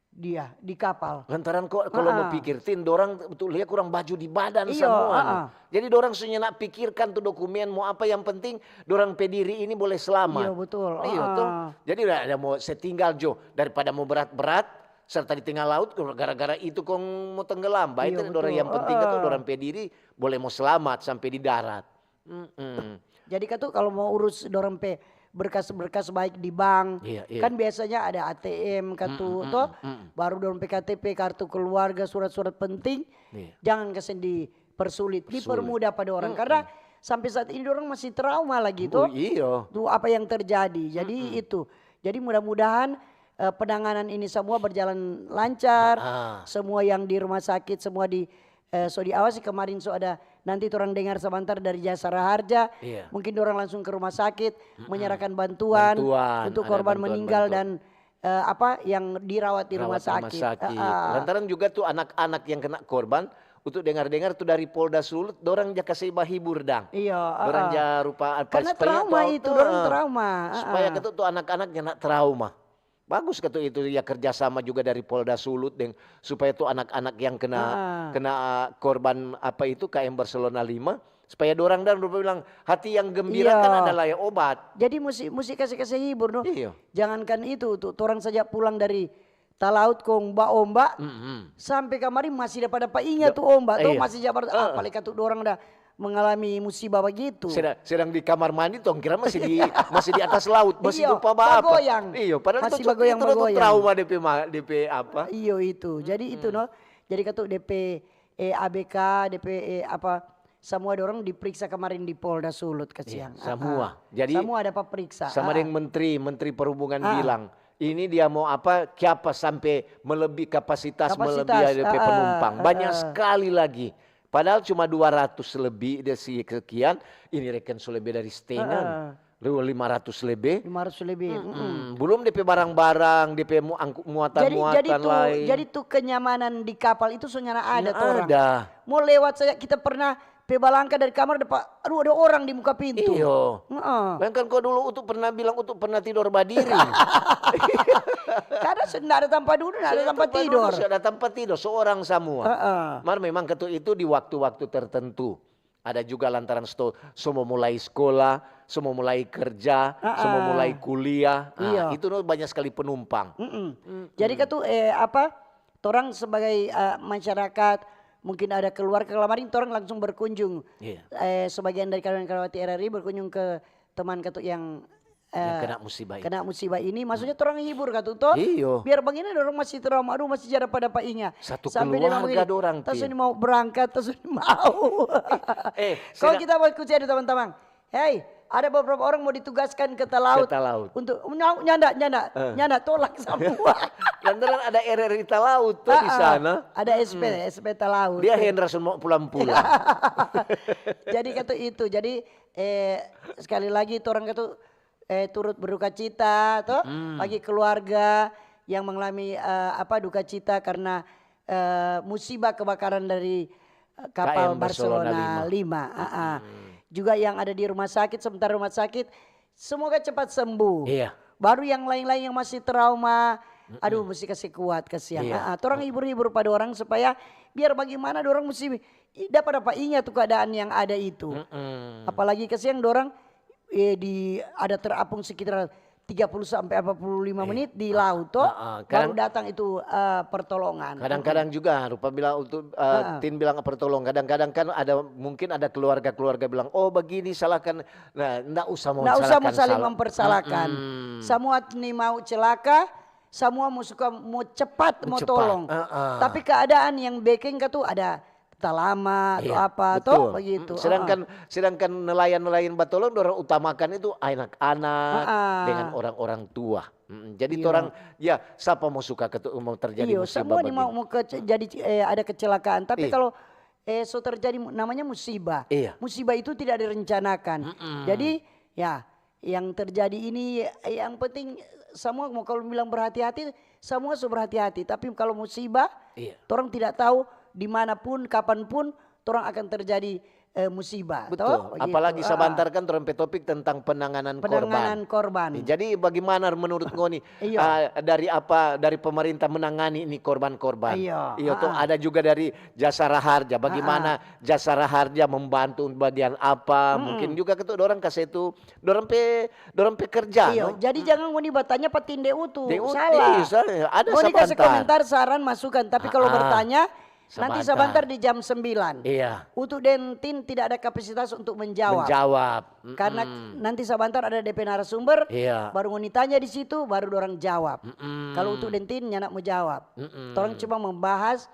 dia di kapal. Lantaran ko-, kalau mau pikir, Tin, dorang tu lia kurang baju di badan semua. Iyo, heeh. Jadi dorang so nyanda pikirkan tu dokumen mau apa, yang penting dorang pe diri ini boleh selamat. Iyo, betul. Iyo, toh. Heeh. Jadi ada, ada mau setinggal jo, daripada mau berat-berat, serta di tengah laut, gara-gara itu kong mo tenggelam. Bae, iyo, betul. Dorang yang penting itu dorang pe diri boleh mo slamat sampe di darat. Mm-mm. Jadi katu kalo mo urus dorang pe berkas-berkas baik di bank, iya, iya, kan biasanya ada A T M katu, mm-mm, to, mm-mm, baru dorang pe K T P, kartu keluarga, surat-surat penting, iya, jangan kase dipersulit, sulit, dipermudah pa dorang. Mm-mm. Karena sampe saat ini dorang masih trauma lagi, to. Oh, iyo. Tu apa yang terjadi. Jadi, mm-mm, itu. Jadi mudah-mudahan eh, penanganan ini semua berjalan lancar, ah, semua yang di rumah sakit, semua di, eh, so diawasi. Kemarin so ada, nanti torang dengar sebentar dari Jasara Harja, iya, mungkin dorang langsung ke rumah sakit, mm-mm, menyerahkan bantuan, bantuan, untuk ada korban bantuan, meninggal bantuan, dan, eh, apa, yang dirawat di rumah sakit. Rawat rumah sakit. Ah, ah. Lantaran juga tu anak-anak yang kena korban, untuk dengar-dengar tu dari Polda Sulut, dorang ja kase bahibur dang. Iya, ah, ah. Dorang ja rupa apa, karena supaya trauma itu, dorang, ah, trauma. Ah, supaya ah, katu tu anak-anak nyanda trauma. Bagus katu itu ya, kerjasama juga dari Polda Sulut deng, supaya tu anak-anak yang kena, ah, kena korban apa itu, K M Barcelona lima, supaya dorang dan rupa bilang, "Hati yang gembira, iya, kan adalah ya obat." Jadi musti, musti kase, kase hibur, no? Iya. Jangankan itu, tu torang saja pulang dari talaut kong baomba, mm-mm, sampe kamari masih dapa-dapa inga tu omba, to, iya, masih ja bar-, ah, apalagi katu dorang da mengalami musibah bagitu. Sedang, sedang di kamar mandi, tong kira masih di, masih di atas laut, masih, iyo, lupa ba apa. Bagoyang. Iyo, padahal masih tu bagoyang, itu tu bagoyang. Trauma depe ma-, depe apa. Iyo, itu. Jadi itu, mm-mm, no. Jadi katu depe, eh, A B K, depe, eh, apa, samua dorang diperiksa kemarin di Polda Sulut, kasiang. Iya, samua. Ah, ah. Jadi, samua ada paperiksa. Sama, ah, deng menteri, menteri perhubungan, ah, bilang, ini dia mau apa, kiapa sampe melebihi kapasitas, kapasitas, melebihi depe, ah, penumpang. Ah, banyak, ah, sekali lagi. Padahal cuma dua ratus lebih, de si sekian, ini reken so lebe dari setengah. Ah, ah. Lu lima ratus lebe. Lima ratus lebe, mm-mm, mm-mm. Belum depe barang-barang, depe mu-, angku-, muatan-muatan lain. Jadi, jadi tu, jadi tu kenyamanan di kapal itu so nyanda ada tu orang. Nyanda ada. Mo lewat saja, kita pernah pe balangka dari kamar, dapa, aduh, ada orang di muka pintu. Iyo. Heeh. Bayangkan ko dulu, Utu pernah bilang, Utu pernah tidor badiri. Karena so, nda ada tampa dudu, nda ada tampa tidor. Nda ada tampa tidor, seorang samua. Heeh. Mar memang katu itu di waktu-waktu tertentu. Ada juga lantaran sto-, so mo mulai skola, so mo mulai kerja, so mo mulai kuliah. Heeh. Nah, iyo, itu no banyak skali penumpang. Mm-mm. Mm-mm. Jadi katu, eh, apa, torang sebagai, eh, masyarakat, mungkin ada keluarga, kemarin torang langsung berkunjung. Iya. Eh, sebagian dari karyawan-karyawati R R I berkunjung ke teman katu yang Yang eh, kena musibah itu. kena musibah ini, maksudnya torang hibur katu to. Iyo. Biar bagini dorang masih trauma, aduh masih jada pada apa ingat. Satu Sampai dia keluarga bagini, dorang, "Tas Tin. ini mau berangkat, tas ini mau." Eh, Kalau sedang- kita mau ikuti ada teman-teman. Hei, ada beberapa orang mau ditugaskan ke Talaut. Ke Talaut. Untuk nyau- nyanda, nyanda, Eh. nyanda tolak semua. Lantaran ada R R I Talaut tuh di Ah, ah. sana. Ada S P, S P Talaut. Dia Hendra semua pulang-pulang. Jadi katu itu. Jadi eh, sekali lagi itu orang katu eh, turut berduka cita toh bagi keluarga yang mengalami eh, apa duka cita karena eh, musibah kebakaran dari eh, kapal K M Barcelona Barcelona lima. Ah, ah. Juga yang ada di rumah sakit, sementara rumah sakit semoga cepat sembuh. Iya. Baru yang lain-lain yang masih trauma, aduh mesti kasih kuat kasihan. Iya. Ah, ah. Torang hibur-hibur pada orang supaya biar bagaimana dorang mesti dapat apa ingat tuh keadaan yang ada itu. Mm-mm. Apalagi kasihan dorang eh, di ada terapung sekitar tiga puluh sampai empat puluh lima menit di laut toh, Ah, ah. Baru Kadang- datang itu eh, pertolongan. Kadang-kadang juga rupa bilang untuk uh, Tin bilang pertolong. Kadang-kadang kan ada mungkin ada keluarga-keluarga bilang, "Oh, begini salahkan." Nah, ndak usah mau Nggak usah mau salahkan saling salah. mempersalahkan. Semua ni mau celaka, semua mau suka mau cepat mau Cepat, tolong. ah, ah. Tapi keadaan yang bikin katu ada talama atau Iya, apa betul. toh begitu. Mm, sedangkan sedangkan nelayan-nelayan batolong dorang utamakan itu anak-anak Ah, ah. dengan orang-orang tua. Mm, jadi Iya. Torang ya siapa mau suka ketu- mau terjadi Iyo, musibah semua ni begini? Mau, mau ke, jadi eh, ada kecelakaan. Tapi Iya. Kalau eh, so terjadi mu- namanya musibah. Iya. Musibah itu tidak direncanakan. Mm-mm. Jadi ya yang terjadi ini eh, yang penting semua mau kalau bilang berhati-hati, semua so berhati-hati. Tapi kalau musibah, Iya. Torang tidak tahu dimanapun, kapanpun, torang akan terjadi eh, musibah. Betul. Toh? Begitu. Apalagi Ah, sabantar kan torang pe topik tentang penanganan, penanganan korban. Jadi bagaimana menurut ngoni Iya. ah, dari apa dari pemerintah menangani ini korban-korban? Iya, Iya toh ah. Ada juga dari jasara harja. Bagaimana jasara harja membantu bagian apa? Mungkin juga ketu dorang kasih itu dorang pe dorang pe kerja. Iyo, No? jadi jangan ngoni batanya pa Tin De Utu. De Utu, Salah. Iya, salah. Ada Ngoni kasih sabantar. Komentar, saran, masukan. Tapi kalau Ah, ah. Bertanya, nanti Sabantar. Sabantar di jam sembilan. Iya. Utu deng Tin tidak ada kapasitas untuk menjawab. Menjawab. Mm-mm. Karena nanti Sabantar ada D P narasumber, Iya. baru ngoni tanya di situ, baru dorang jawab. Mm-mm. Kalau Utu deng Tin nyanda mau jawab. Mm-mm. Torang cuma membahas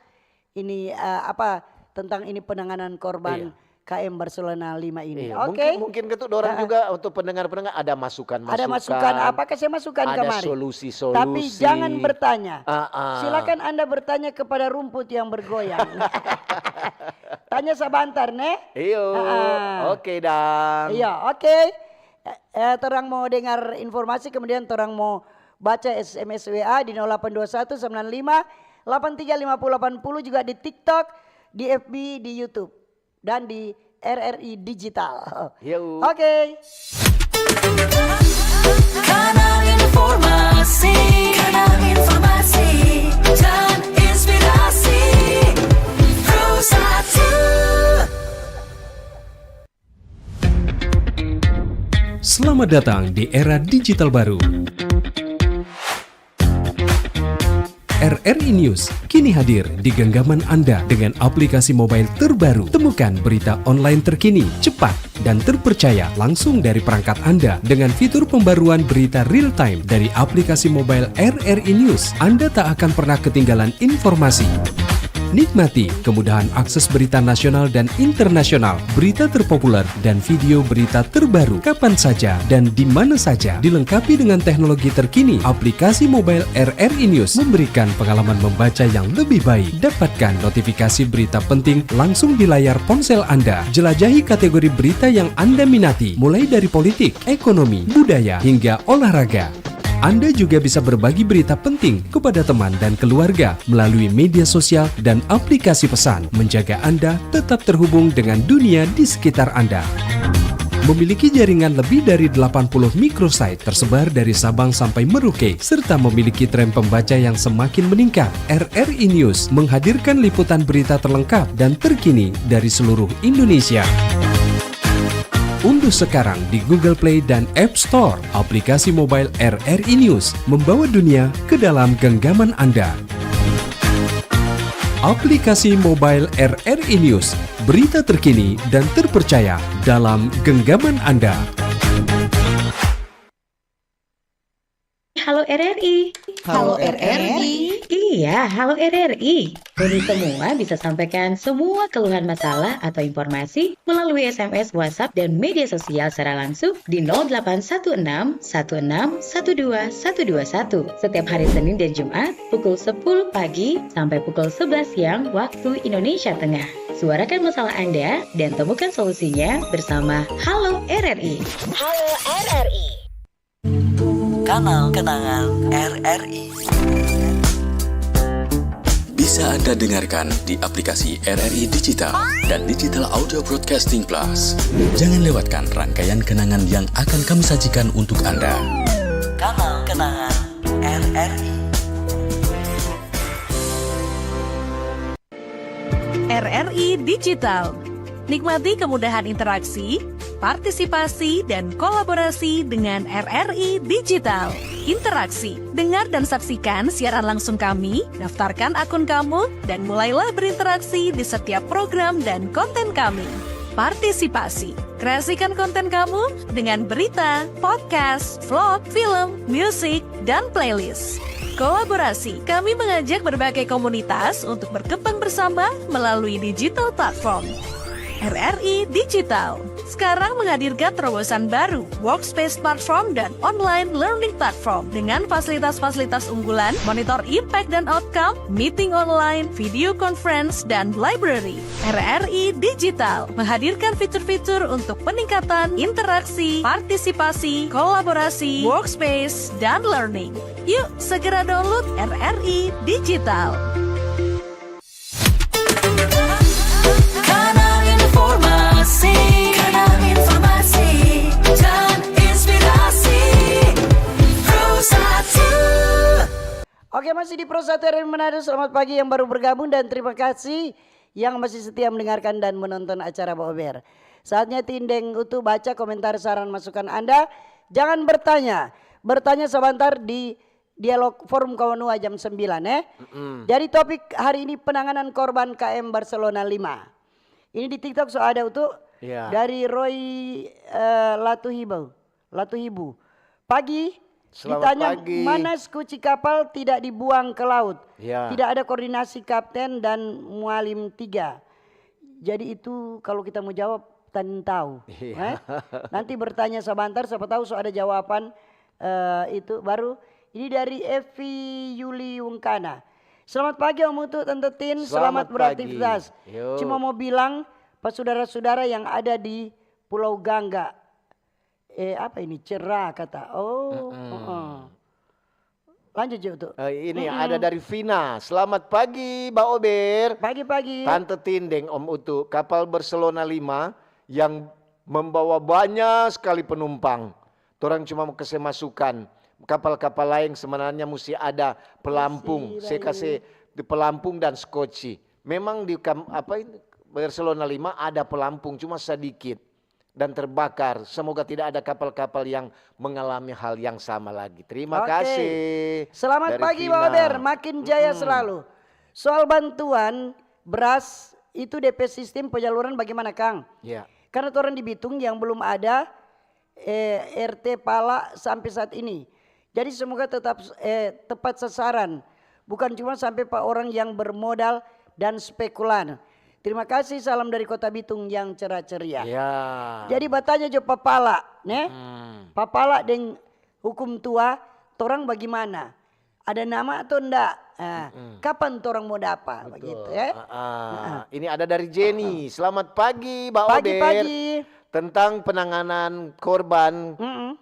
ini eh, apa tentang ini penanganan korban Iya. K M Barcelona lima ini. Iya, Oke. Mungkin, mungkin ketu dorang juga untuk pendengar-pendengar ada masukan-masukan. Ada masukan apa kasih masukan Ada kamari. solusi-solusi. Tapi jangan bertanya. Ah, ah. Silakan Anda bertanya kepada rumput yang bergoyang. Tanya Sabantar ne. Iyo. Ah, ah. Oke dang. Iya, oke. Eh, eh, torang mau dengar informasi, kemudian torang mau baca S M S W A di nol delapan dua satu sembilan lima delapan tiga lima puluh delapan puluh, juga di TikTok, di F B, di YouTube, dan di R R I Digital. Yo. Oke. Kanal informasi, kanal informasi, dan inspirasi. Pro satu. Selamat datang di era digital baru. R R I News kini hadir di genggaman Anda dengan aplikasi mobile terbaru. Temukan berita online terkini, cepat, dan terpercaya langsung dari perangkat Anda dengan fitur pembaruan berita real time dari aplikasi mobile R R I News. Anda tak akan pernah ketinggalan informasi. Nikmati kemudahan akses berita nasional dan internasional, berita terpopuler, dan video berita terbaru kapan saja dan di mana saja. Dilengkapi dengan teknologi terkini, aplikasi mobile R R I News memberikan pengalaman membaca yang lebih baik. Dapatkan notifikasi berita penting langsung di layar ponsel Anda. Jelajahi kategori berita yang Anda minati, mulai dari politik, ekonomi, budaya, hingga olahraga. Anda juga bisa berbagi berita penting kepada teman dan keluarga melalui media sosial dan aplikasi pesan, menjaga Anda tetap terhubung dengan dunia di sekitar Anda. Memiliki jaringan lebih dari delapan puluh microsite tersebar dari Sabang sampai Merauke, serta memiliki tren pembaca yang semakin meningkat, R R I News menghadirkan liputan berita terlengkap dan terkini dari seluruh Indonesia. Unduh sekarang di Google Play dan App Store aplikasi mobile R R I News, membawa dunia ke dalam genggaman Anda. Aplikasi mobile R R I News, berita terkini dan terpercaya dalam genggaman Anda. Halo R R I. Halo R R I. Iya, halo R R I. Ngoni semua bisa sampaikan semua keluhan masalah atau informasi melalui S M S, WhatsApp, dan media sosial secara langsung di nol delapan satu enam satu enam satu dua satu dua satu setiap hari Senin dan Jumat pukul sepuluh pagi sampai pukul sebelas siang waktu Indonesia Tengah. Suarakan masalah Anda dan temukan solusinya bersama Halo R R I. Halo R R I. Kanal Kenangan R R I. Bisa Anda dengarkan di aplikasi R R I Digital dan Digital Audio Broadcasting Plus. Jangan lewatkan rangkaian kenangan yang akan kami sajikan untuk Anda. Kanal Kenangan R R I. R R I Digital. Nikmati kemudahan interaksi, partisipasi, dan kolaborasi dengan R R I Digital. Interaksi. Dengar dan saksikan siaran langsung kami, daftarkan akun kamu, dan mulailah berinteraksi di setiap program dan konten kami. Partisipasi. Kreasikan konten kamu dengan berita, podcast, vlog, film, musik, dan playlist. Kolaborasi. Kami mengajak berbagai komunitas untuk berkembang bersama melalui digital platform. R R I Digital sekarang menghadirkan terobosan baru, workspace platform dan online learning platform dengan fasilitas-fasilitas unggulan, monitor impact dan outcome, meeting online, video conference, dan library. R R I Digital menghadirkan fitur-fitur untuk peningkatan interaksi, partisipasi, kolaborasi, workspace, dan learning. Yuk, segera download R R I Digital. Kanal informasi, kanal informasi dan inspirasi Pro satu. Oke, masih di Pro satu R R I Manado. Selamat pagi yang baru bergabung dan terima kasih yang masih setia mendengarkan dan menonton acara Baober. Saatnya Tin deng Utu baca komentar, saran, masukan Anda. Jangan bertanya, bertanya sebentar di dialog forum kawanua jam sembilan, eh. Mm-mm. Jadi topik hari ini penanganan korban K M Barcelona lima. Ini di TikTok so ada, Utu. Iya. Dari Roy, eh, Latuhibu. Latuhibu. Pagi, selamat ditanya pagi. Mana kunci kapal tidak dibuang ke laut? Iya. Tidak ada koordinasi kapten dan mualim tiga. Jadi itu kalau kita mau jawab, tantau, iya, eh? Nanti bertanya sabantar, siapa tahu so ada jawaban, eh, itu baru. Ini dari Evi Yuli Wungkana. Selamat pagi Om Utu, Tante Tin. Selamat, selamat pagi, beraktivitas. Yo. Cuma mau bilang, pa sudara-sudara yang ada di Pulau Gangga, eh, apa ini? Cerah kata. Oh, mm-mm, heeh. Lanjut, Jo, tuh. Eh, ini, mm-mm, ada dari Vina. Selamat pagi, Ba Ober. Pagi-pagi. Tante Tin deng Om Utu, kapal Barcelona lima yang membawa banyak sekali penumpang. Torang cuma mo kase masukan. Kapal-kapal laeng sebenarnya musti ada pelampung. Musti, se baik, kase di pelampung dan skoci. Memang di kam-, apa ini, Barcelona lima ada pelampung, cuma sedikit dan terbakar. Semoga tidak ada kapal-kapal yang mengalami hal yang sama lagi. Terima kasih. Oke. Selamat pagi, Ba Ober. Makin jaya selalu. Mm-mm. Soal bantuan beras itu, D P sistem penyaluran bagaimana, Kang? Ya. Karena torang di Bitung yang belum ada, eh, R T pala sampe saat ini. Jadi semoga tetap, eh, tepat sasaran, bukan cuma sampe pa orang yang bermodal dan spekulan. Terima kasih, salam dari Kota Bitung yang cerah ceria. Ya. Jadi batanya jo pa pala, ne? Hmm. Pa pala deng hukum tua, torang bagimana? Ada nama atau nda? Ah, mm-mm, kapan torang mo dapa? Betul. Begitu, ya? Ah, ah. Ah, ah. Ini ada dari Jenny. Ah, ah. Selamat pagi, Ba Ober. Pagi-pagi. Tentang penanganan korban, mm-mm,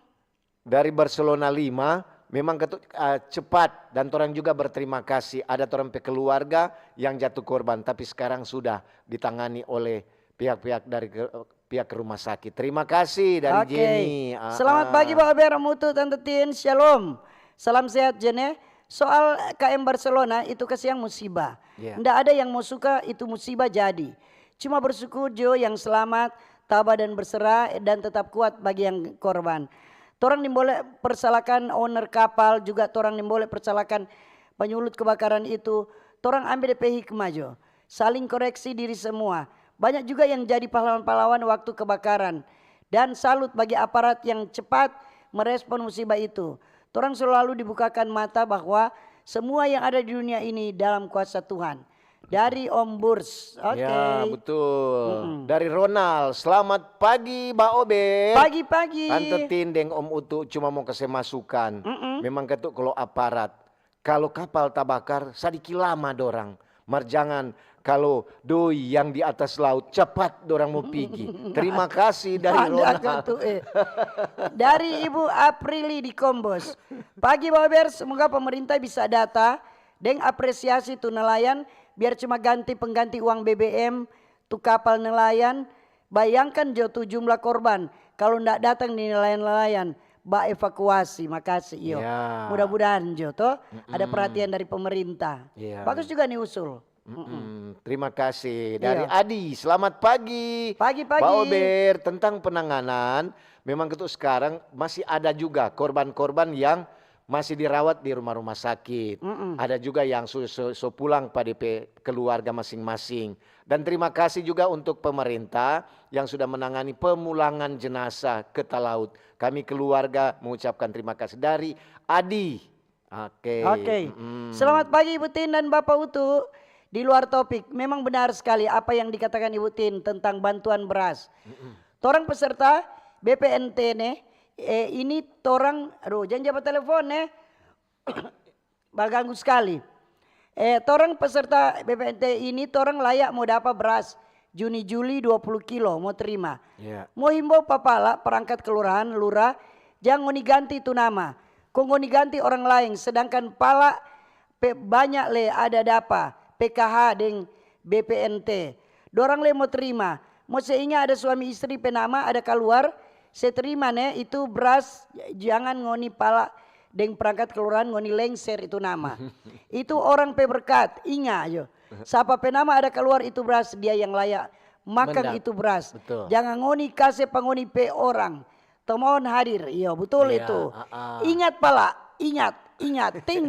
dari Barcelona lima, memang ketu-, ah, cepat dan torang juga berterima kasih. Ada torang pe keluarga yang jatuh korban, tapi sekarang sudah ditangani oleh pihak-pihak dari ke-, pihak rumah sakit. Terima kasih dari Jenny. Oke. Ah, selamat pagi, ah, Ba Ober, Om Utu, Tante Tin. Shalom. Salam sehat, Jene. Soal K M Barcelona, itu kasiang musibah. Ya. Nda ada yang mo suka itu musibah jadi. Cuma bersyukur jo yang selamat, taba dan berserah, dan tetap kuat bagi yang korban. Torang nimbole persalahkan owner kapal, juga torang nimbole persalahkan penyulut kebakaran itu. Torang ambe de pe hikmah jo. Saling koreksi diri semua. Banyak juga yang jadi pahlawan-pahlawan waktu kebakaran. Dan salut bagi aparat yang cepat merespon musibah itu. Torang selalu dibukakan mata bahwa semua yang ada di dunia ini dalam kuasa Tuhan. Dari Om Burs. Oke. Ya, betul. Mm-mm. Dari Ronald, selamat pagi Ba Ober. Pagi-pagi. Tante Tin deng Om Utu cuma mau kase masukan. Mm-mm. Memang katu kalau aparat, kalau kapal tabakar, sadiki lama dorang. Mar jangan kalau doi yang di atas laut, cepat dorang mau pigi. Terima kasih dari Ada Ronald. kan tuh, eh. Dari Ibu Aprili di Kombos. Pagi Ba Ober, semoga pemerintah bisa data deng apresiasi tu nelayan, biar cuma ganti pengganti uang B B M tu kapal nelayan. Bayangkan jo tu jumlah korban kalau ndak datang di nelayan-nelayan ba evakuasi. Makasih, iyo. Ya. Mudah-mudahan jo to ada Mm-mm. perhatian dari pemerintah. Iya. Bagus juga nih usul. Mm-mm. Terima kasih dari Iya. Adi. Selamat pagi. Pagi-pagi. Ba Ober, tentang penanganan, memang itu sekarang masih ada juga korban-korban yang masih dirawat di rumah-rumah sakit. Mm-mm. Ada juga yang su, su, su pulang pa depe keluarga masing-masing. Dan terima kasih juga untuk pemerintah yang sudah menangani pemulangan jenazah ke talaut. Kami keluarga mengucapkan terima kasih dari Adi. Oke. Oke. Mm-mm. Selamat pagi Ibu Tin dan Bapak Utu. Di luar topik, memang benar sekali apa yang dikatakan Ibu Tin tentang bantuan beras. Torang peserta B P N T ne, eh, ini torang, aduh, jangan japa telepon ne. Baganggu skali. Eh, torang peserta B P N T ini torang layak mo dapa bras Juni Juli dua puluh kilo mo trima. Ya. Mo himbau pa pala perangkat kelurahan, lura, jang ngoni ganti tu nama. Kong ngoni ganti orang laeng, sedangkan pala pe banya le ada dapa P K H deng B P N T. Dorang le mo trima. Mo se inga ada suami istri pe nama ada kaluar, se trima ne itu bras, jangan ngoni pala deng perangkat kelurahan ngoni lengser itu nama. Itu orang pe berkat, inga jo. Sapa pe nama ada kaluar itu bras, dia yang layak makang Mendap. Itu bras. Betul. Jangan ngoni kase pa ngoni pe orang. Tomaon hadir, iyo betul Iya, itu. ah, ah. Ingat pala, ingat, ingat, ting.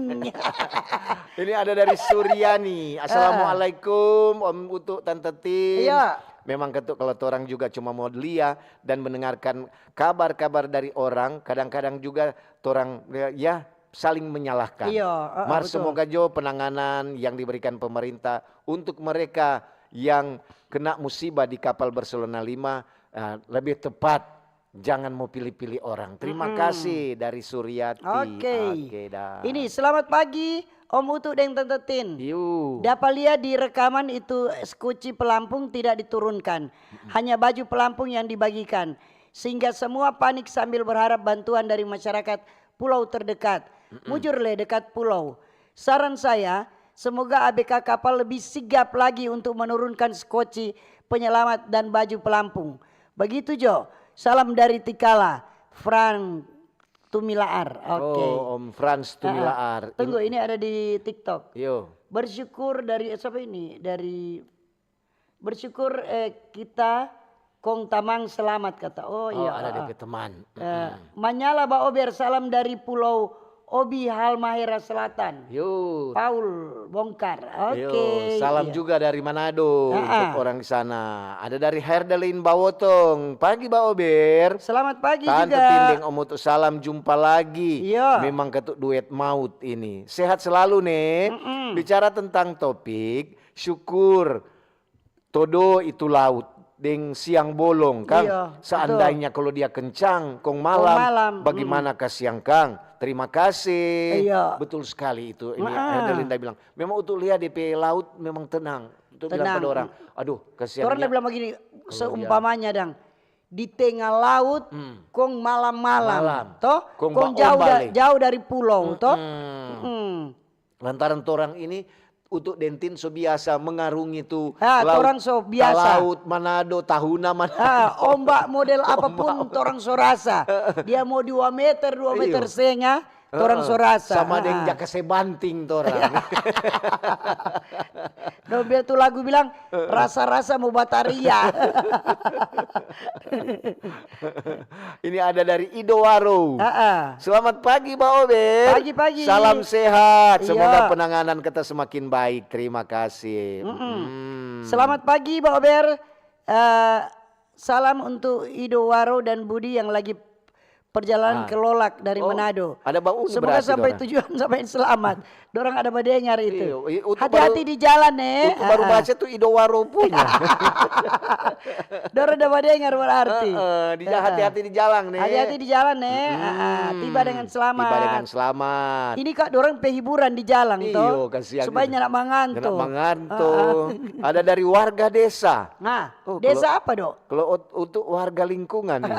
Ini ada dari Suryani. Assalamualaikum Om Utu, Tante Tin. Iya. Memang ketuk kalau torang juga cuma mau lia dan mendengarkan kabar-kabar dari orang, kadang-kadang juga torang ya saling menyalahkan. Iya, ah, ah, Mar betul. Semoga jo penanganan yang diberikan pemerintah untuk mereka yang kena musibah di kapal Barcelona lima, eh, lebih tepat jangan mau pilih-pilih orang. Terima kasih dari Suryati. Oke. Oke dah. Ini selamat pagi Om Utu deng Tante Tin. Yu. Dapa lia di rekaman itu skoci pelampung tidak diturunkan. Hanya baju pelampung yang dibagikan. Sehingga semua panik sambil berharap bantuan dari masyarakat pulau terdekat. Mujur le dekat pulau. Saran saya, semoga A B K kapal lebih sigap lagi untuk menurunkan skoci penyelamat dan baju pelampung. Begitu jo. Salam dari Tikala, Frank Tumilaar. Oke. Oh, Om Frans Ah, ah. Tumilaar. Tunggu, ini ada di TikTok. Yo. Bersyukur dari, eh, siapa ini? Dari bersyukur, eh, kita kong tamang selamat kata. Oh, Oh, iya. ada Ah, ah. depe teman. Eh, Manyala Ba Ober, salam dari Pulau Obi, Halmahera Selatan. Yo. Paul Bongkar. Oke. Yo, salam Iya. juga dari Manado Ah, untuk ah. orang di sana. Ada dari Herdelin Bawotong. Pagi Ba Ober. Selamat pagi Tante juga. Tindeng, Om Utu, salam jumpa lagi. Iya. Memang ketuk duet maut ini. Sehat selalu nih. Mm-mm. Bicara tentang topik, syukur todo itu laut deng siang bolong kang. Iya, Seandainya kalau dia kencang kong Kong malam, malam, bagaimana kasiang kang? Terima kasih. Iya. Betul sekali itu. Ini Heeh. Herdelinda bilang, memang untuk lihat depe laut memang tenang. Untuk bilang Tenang. Pada orang, aduh kasiang. Orang dia bilang begini, seumpamanya dang, di tengah laut, Hmm. kong malam-malam, Malam. toh, Kong kong ba- jauh ombak da- le. Jauh dari pulau, toh. Mm-mm. Hmm. Lantaran torang ini Utu deng Tin so biasa mengarungi tu Ah, laut, torang so biasa. Talaut, Manado, Tahuna, Manado. Ah, ombak model apapun torang so rasa. Dia mau dua meter, dua Iyo. meter setengah, torang Heeh. so rasa. Sama deng Ah. Jaka Sebanting torang. Dong biar tu lagu bilang, rasa-rasa mau bataria. Ini ada dari Ido Waro. Ah, ah. Selamat pagi, Ba Ober. Pagi-pagi. Salam sehat. Semoga Iya. penanganan kita semakin baik. Terima kasih. Mm-mm. Mm. Selamat pagi, Ba Ober. Eh, salam untuk Ido Waro dan Budi yang lagi perjalanan Ah. ke Lolak dari Oh, Manado. ada bauni Semoga berarti sampai dorang. Tujuan sampai selamat. Dorang ada badengar itu. Iyo, i-, untuk Hati-hati baru, di jalan, eh. untuk baru Ah, ah. Baca tuh Ido Waro punya. Dorang ada badengar berarti. Heeh, di ja-, Heeh. Hati-hati di jalan nih. Hati-hati di jalan, eh. Ah, ah. Mm-mm. Tiba dengan selamat. Tiba dengan selamat. Ini kak, dorang pe hiburan di jalan Iyo, toh. kasihan Supaya itu. nyanda manganto. Nyanda manganto. Ah, ah. Ada dari warga desa. Nah, Oh, desa kalau, apa dok? kalau ut-, untuk warga lingkungan nih.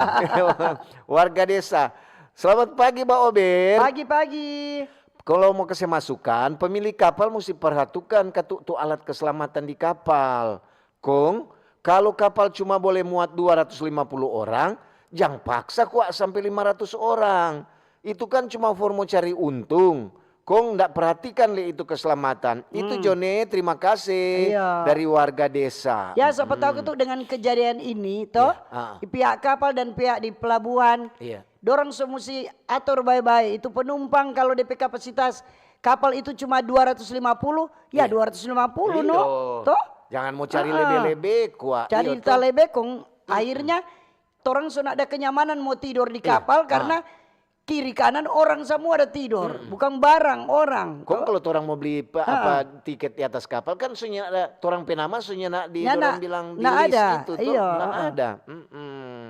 Warga desa. Selamat pagi, Ba Ober. Pagi-pagi. Kalau mau kasih masukan, pemilik kapal mesti perhatikan katu tu alat keselamatan di kapal. Kong, kalau kapal cuma boleh muat dua ratus lima puluh orang, jang paksa kwa sampe lima ratus orang. Itu kan cuma for mo cari untung. Kong ndak perhatikan le itu keselamatan. Itu Hmm. Jone, terima kasih Iya. dari warga desa. Ya, siapa tahu Mm-mm. itu dengan kejadian ini, toh, Iya, ah. di pihak kapal dan pihak di pelabuhan, Iya. dorang so musti atur bae-bae. Itu penumpang kalau depe kapasitas kapal itu cuma dua ratus lima puluh, ya Iya. dua ratus lima puluh, Iyo. no? Toh? Jangan mau cari Ah, ah. lebe-lebe kwa. Cari Iyo, ta toh. lebe, kong akhirnya torang so nada kenyamanan mo tidor di Iya, kapal ah. karena kiri kanan orang samua ada tidor, Mm-mm. bukan barang orang. Kong kalau torang mau beli pe-, Ah. apa, tiket di atas kapal kan so nyanda ada, torang pe nama so nyanda di Nyanda, dorang bilang di nda list ada, itu toh, iya, nda ah. ada. Mm-mm.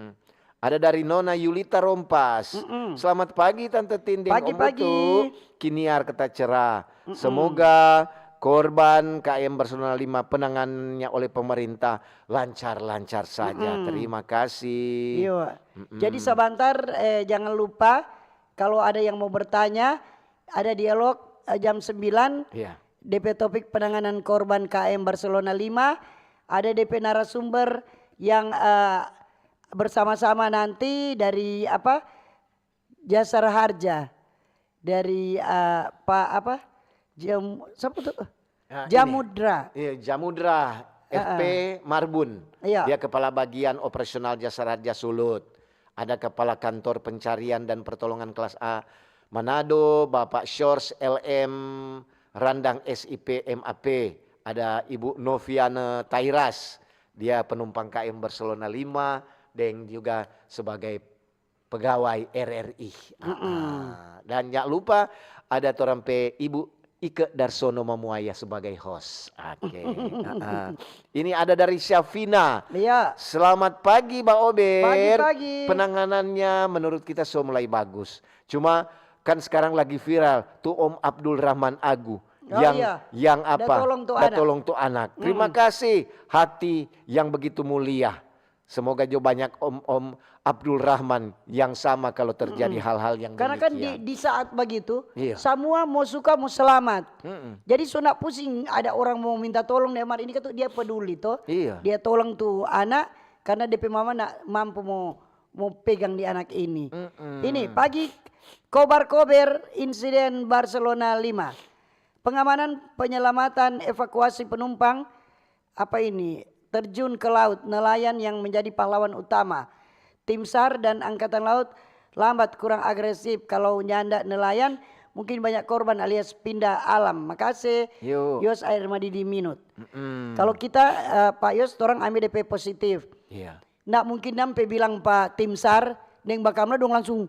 Ada dari Nona Yulita Rompas. Mm-mm. Selamat pagi Tante Tin deng Om Pagi-pagi. Utu. Kiniar kata cerah. Mm-mm. Semoga korban K M Barcelona lima penanganannya oleh pemerintah lancar-lancar saja. Mm-mm. Terima kasih. Iyo. Mm-mm. Jadi sabantar, eh, jangan lupa kalau ada yang mau bertanya, ada dialog, eh, jam sembilan. Iya. Depe topik penanganan korban K M Barcelona lima, ada depe narasumber yang, eh, bersama-sama nanti dari apa, Jasara Harja, dari, eh, Pak apa, Jam, siapa tuh? Nah, ini. Jamudra. Iya, Jamudra, Heeh. F P Marbun. Iya. Dia kepala bagian operasional Jasara Harja Sulut. Ada kepala kantor pencarian dan pertolongan kelas A Manado, Bapak Shores L M Randang S I P M A P. Ada Ibu Noviana Tairas, dia penumpang K M Barcelona lima, deng juga sebagai pegawai R R I. Ah, Mm-mm. ah. Dan jangan lupa ada torang pe Ibu Ike Darsono Mamuaya sebagai host. Oke. Ah, ah. Ini ada dari Syafina. Iya. Selamat pagi, Ba Ober. Pagi-pagi. Penanganannya menurut kita so mulai bagus. Cuma kan sekarang lagi viral tu Om Abdul Rahman Agu Oh, yang iya. yang Da apa? tolong tu Da anak. Tolong tu anak. Terima Mm-mm. kasih hati yang begitu mulia. Semoga jo banyak om-om Abdul Rahman yang sama kalau terjadi Mm-mm. hal-hal yang Karena kan di, demikian. Di saat begitu, Iya. samua mo suka mo selamat. Mm-mm. Jadi so nda pusing ada orang mo minta tolong deng mar ini kan tu dia peduli to. Iya. Dia tolong tu anak karena depe mama nda mampu mo, mo pegang di anak ini. Mm-mm. Ini pagi kobar kober insiden Barcelona lima. Pengamanan, penyelamatan, evakuasi penumpang, apa ini, terjun ke laut, nelayan yang menjadi pahlawan utama. Tim SAR dan Angkatan Laut lambat, kurang agresif. Kalau nyanda nelayan, mungkin banyak korban alias pindah alam. Makase, Yo. Yos Air Madidi Minut. Mm-mm. Kalau kita, eh, Pak Yos, torang ambe depe positif. Iya. Nda mungkin dang pe bilang pa tim SAR, deng bakamla dong langsung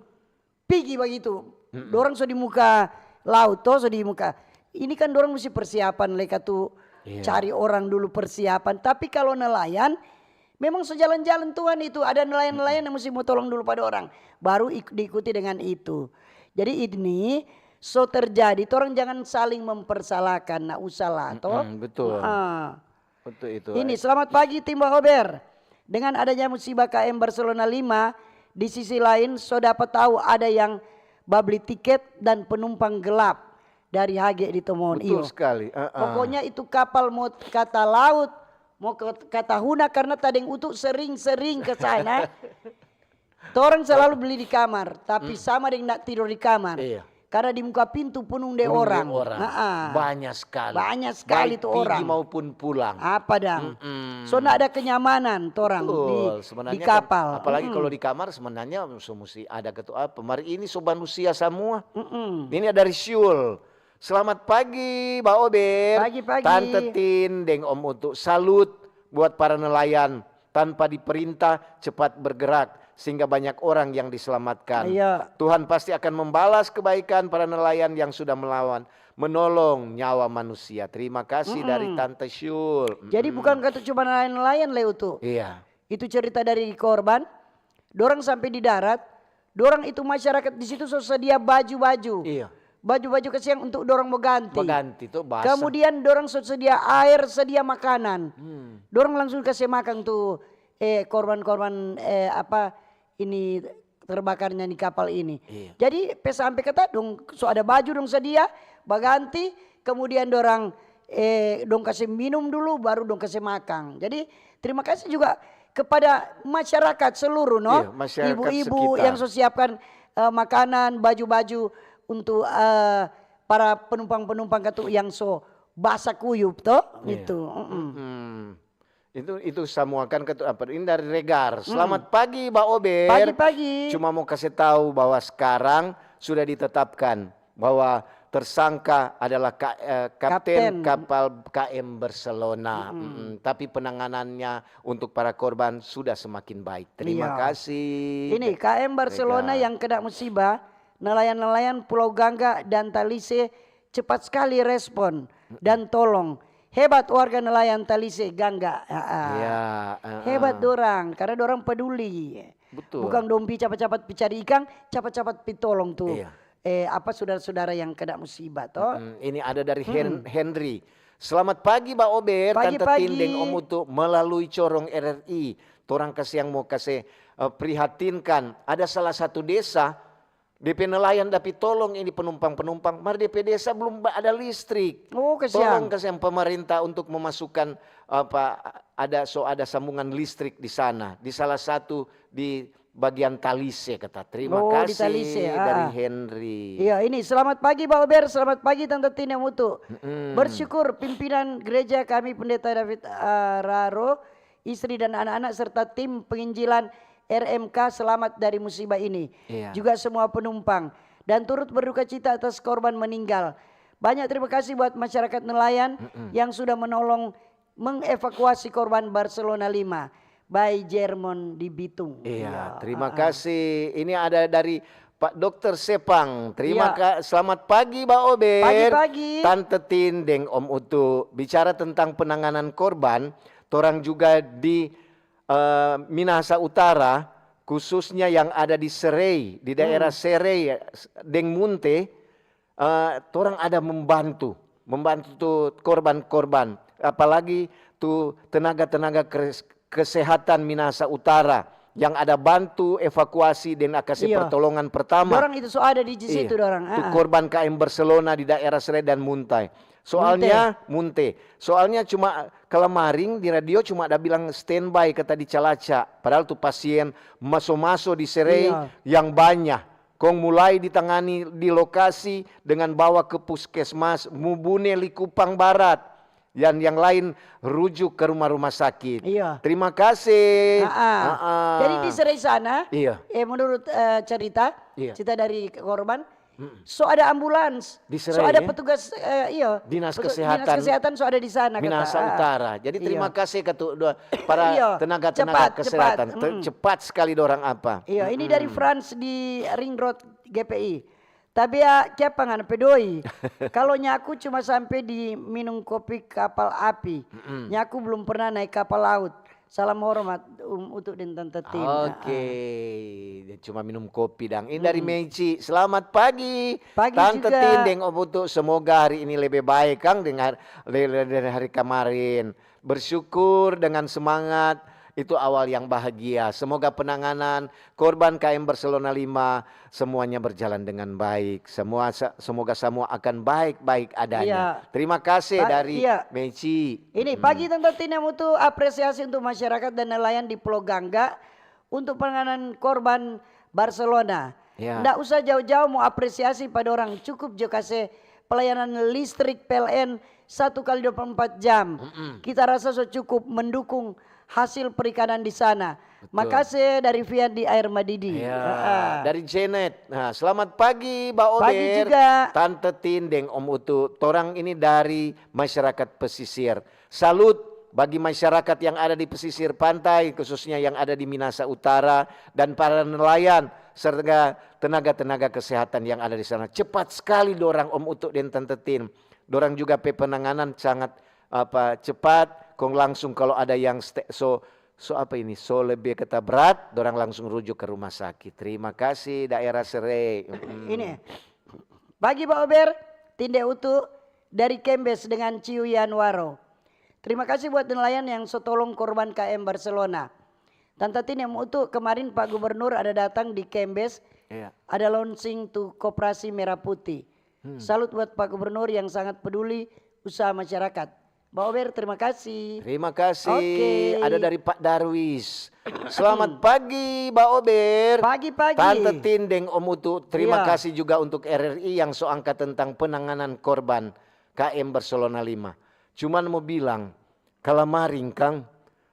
pigi bagitu. Mm-mm. Dorang so di muka laut to, so di muka. Ini kan dorang musti persiapan lei katu Iya. cari orang dulu persiapan. Tapi kalau nelayan, memang so jalan-jalan Tuhan itu, ada nelayan-nelayan yang musti mo tolong dulu pa dorang. Baru ik-, diikuti dengan itu. Jadi ini so terjadi, torang jangan saling mempersalahkan, nda usah lah to. Mm-mm, betul. Ah. Betul itu. Ini, selamat pagi tim Ba Ober. Dengan adanya musibah K M Barcelona lima, di sisi lain so dapa tau ada yang babli tiket dan penumpang gelap dari Hage di Tomon. Betul Iyo. Sekali. Ah, ah. Pokoknya itu kapal mo kata laut, mo ke, kata huna karena tadeng utu sering-sering ke sana. Torang selalu beli di kamar, tapi sama deng nda tidor di kamar. Iya. Karena di muka pintu punung deng Punung orang. deng orang. Ah, ah. Banyak sekali. Banyak sekali Baik tu pigi orang. Maupun pulang. Apa dang? Mm-mm. So nda ada kenyamanan torang di, Betul, di sebenarnya kan, kapal. Apalagi Mm-mm. Kalau di kamar sebenarnya so musti ada ketua apa. Mar ini so manusia semua. Mm-mm. Ini dari Syul. Selamat pagi, Ba Ober. Pagi-pagi. Tante Tin, deng Om Utu. Salut buat para nelayan. Tanpa diperintah, cepat bergerak. sehingga banyak orang yang diselamatkan. Iya. Tuhan pasti akan membalas kebaikan para nelayan yang sudah melawan, menolong nyawa manusia. Terima kasih dari Tante Syul. Jadi bukan kata cuma nelayan-nelayan le Utu. Iya. Itu cerita dari korban. Dorang sampai di darat, dorang itu masyarakat di situ so sedia baju-baju. Iya. Baju-baju kasiang untuk dorang mau ganti. Baganti tuh basah. Kemudian dorang so sedia air, sedia makanan. Hmm. Dorang langsung kasih makan tuh eh korban-korban eh apa ini terbakarnya di kapal ini. Iya. Jadi pe sampe kata dong so ada baju dong sedia, baganti, kemudian dorang eh dong kasih minum dulu, baru dong kasih makang. Jadi terima kasih juga kepada masyarakat seluruh no, Iya, masyarakat ibu-ibu sekitar. Yang so siapkan eh, makanan, baju-baju untuk eh, para penumpang-penumpang katu yang so basah kuyup to, Iya. gitu. Mm-mm. Hmm. Itu itu samua kan ketu apa ini dari Regar. Selamat pagi Ba Ober. Pagi-pagi. Cuma mau kasih tahu bahwa sekarang sudah ditetapkan bahwa tersangka adalah K- eh, kapten Kapten. Kapal K M Barcelona. Mm-mm. Tapi penanganannya untuk para korban sudah semakin baik. Terima Iya. kasih. Ini K M Barcelona Regar. Yang kena musibah, nelayan-nelayan Pulau Gangga dan Talise cepat sekali respon dan tolong. Hebat warga nelayan Talise Gangga. Ah, ah. Iya, eh, Hebat eh. Dorang, karena dorang peduli. Betul. Bukan dong pi capat-capat pi cari ikang, capat-capat pi tolong tuh. Iya. Eh apa saudara-saudara yang kena musibah toh. Mm, ini ada dari Hen- Henry. Selamat pagi Ba Ober, Tante Pagi-pagi. Tin deng Om Utu melalui corong R R I. Torang kasiang mau kase eh, prihatinkan. Ada salah satu desa, depe nelayan da pi tolong ini penumpang-penumpang, mar depe desa belum ba- ada listrik. Oh, kasiang. Tolong kasiang pemerintah untuk memasukkan apa ada so ada sambungan listrik di sana, di salah satu di bagian Talise kata. Terima Oh, di kasih Talise, ah. Dari Henry. Iya, ini selamat pagi Ba Ober, selamat pagi Tante Tin deng Om Utu. Mm-mm. Bersyukur pimpinan gereja kami Pendeta David eh, Raro, istri dan anak-anak serta tim penginjilan R M K selamat dari musibah ini. Iya. Juga semua penumpang dan turut berduka cita atas korban meninggal. Banyak terima kasih buat masyarakat nelayan yang sudah menolong mengevakuasi korban Barcelona lima by Jermon di Bitung. Iya, Iya, terima ah, ah. kasih. Ini ada dari Pak Dokter Sepang. Terima Iya. kasih. Selamat pagi, Ba Ober. Pagi-pagi. Tante Tin deng Om Utu. Bicara tentang penanganan korban, torang juga di eh, Minahasa Utara, khususnya yang ada di Serei, di daerah Hmm. Serei deng Munte, eh, torang ada membantu, membantu tu korban-korban, apalagi tu tenaga-tenaga kes- kesehatan Minahasa Utara yang ada bantu evakuasi dan kasih Iya. pertolongan pertama. Dorang itu so ada di Iya. situ dorang. Tu Ah, ah. korban K M Barcelona di daerah Serei dan Munte. Soalnya Munte. Soalnya cuma kelemaring di radio cuma ada bilang standby kata di Calaca. Padahal tu pasien maso-maso di Serei Iya. yang banyak. Kong mulai ditangani di lokasi dengan bawa ke puskesmas Mubune Likupang Barat. Dan yang lain rujuk ke rumah-rumah sakit. Iya. Terima kasih. Ah, ah. Ah, ah. Jadi di Serei sana, Iya. eh menurut eh, cerita, Iya. cerita dari korban, so ada ambulans, Di so Serei, ada ya? Petugas eh, iya, Dinas petu- Kesehatan. Dinas kesehatan so ada di sana. Kata. Minahasa Ah, ah. Utara. Jadi terima Iya. kasih ke tu dua para Iya, tenaga-tenaga cepat, kesehatan. cepat. Te- Mm-mm. Cepat sekali dorang apa. Iya, ini dari France di Ring Road G P I. Tabea kiapa ngana pe doi? Kalau nyaku cuma sampe di minum kopi kapal api. Nyaku belum pernah naik kapal laut. Salam hormat, Om Utu deng Tante Tin. Oke, dia cuma minum kopi dang. Ini dari Meici. Selamat pagi. Pagi Tante juga. Tin deng Om Utu, semoga hari ini lebih baik kang dengan le- le- dari hari kemarin. Bersyukur dengan semangat. Itu awal yang bahagia. Semoga penanganan korban K M Barcelona lima semuanya berjalan dengan baik. Semua sa- semoga semua akan baik-baik adanya. Iya. Terima kasih Pa- dari iya. Meici. Ini pagi Tante Tin yang butuh apresiasi untuk masyarakat dan nelayan di Pulau Gangga untuk penanganan korban Barcelona. Ya. Ndak usah jauh-jauh mau apresiasi pada orang, cukup jo kase pelayanan listrik P L N satu kali dua puluh empat jam. Kita rasa so cukup mendukung hasil perikanan di sana. Makase dari Fian di Air Madidi. Ya, Heeh. Dari Janet. Nah, selamat pagi, Mbak Ober. Pagi juga. Tante Tin deng Om Utu. Torang ini dari masyarakat pesisir. Salut bagi masyarakat yang ada di pesisir pantai, khususnya yang ada di Minasa Utara, dan para nelayan, serta tenaga-tenaga kesehatan yang ada di sana. Cepat sekali dorang, Om Utu deng Tante Tin. Dorang juga pe penanganan sangat, apa, cepat, kong langsung kalau ada yang ste-, so, so apa ini, so lebe kata berat, dorang langsung rujuk ke rumah sakit. Terima kasih, daerah Serei. Mm-mm. Ini, pagi, Pak Ober, Tinde Utu dari Kembes dengan Ciu Yanwaro. Terima kasih buat nelayan yang so tolong korban K M Barcelona. Tanta Tinde, Om Utu, kemarin Pak Gubernur ada datang di Kembes, Iya. ada launching tu koperasi Merah Putih. Hmm. Salut buat Pak Gubernur yang sangat peduli usaha masyarakat. Ba Ober, terima kasih. Terima kasih. Oke. Ada dari Pak Darwis. Selamat pagi, Ba Ober. Pagi-pagi. Tante Tin deng Om Utu, terima Iya. kasih juga untuk R R I yang so angkat tentang penanganan korban K M Barcelona lima. Cuman mo bilang, kalamaring kang,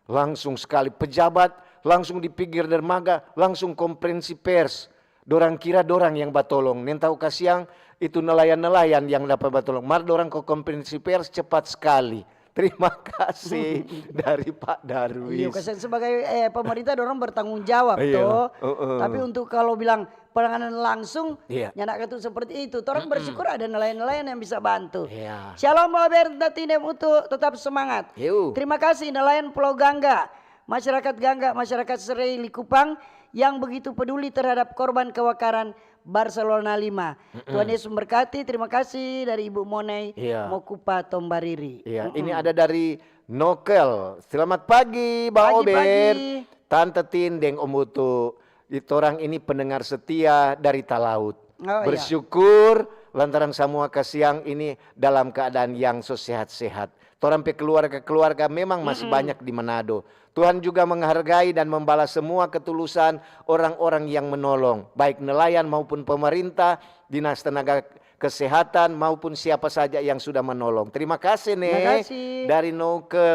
langsung skali pejabat, langsung di pinggir dermaga, langsung konferensi pers. Dorang kira dorang yang batolong. Nentau kasiang, itu nelayan-nelayan yang dapa batolong. Mar dorang ko konferensi pers cepat skali. Terima kasih dari Pak Darwis. Iyo, kasiang sebagai, eh, pemerintah dorang bertanggung jawab, Iyo, to. heeh. Tapi untuk kalau bilang penanganan langsung, Iya. nyanda katu seperti itu. Torang Mm-mm. bersyukur ada nelayan-nelayan yang bisa bantu. Iya. Shalom, Ba Ober, Tante Tin deng Utu, tetap semangat. Yo. Terima kasih nelayan Pulau Gangga, masyarakat Gangga, masyarakat Serei Likupang yang begitu peduli terhadap korban kebakaran Barcelona lima. Mm-mm. Tuhan Yesus memberkati. Terima kasih dari Ibu Monei Iya. Mokupa Tombariri. Iya, Mm-mm. ini ada dari Nokel. Selamat pagi, Ba Ober. Pagi-pagi. Tante Tin deng Om Utu. Di torang ini pendengar setia dari Talaut. Oh, iya. Bersyukur lantaran samua kasiang ini dalam keadaan yang so sehat-sehat. Torang pe keluarga-keluarga memang masih Mm-mm. banyak di Manado. Tuhan juga menghargai dan membalas semua ketulusan orang-orang yang menolong, baik nelayan maupun pemerintah, dinas tenaga kesehatan, maupun siapa saja yang sudah menolong. Terima kasih, Ne. Terima kasih. Dari Noke.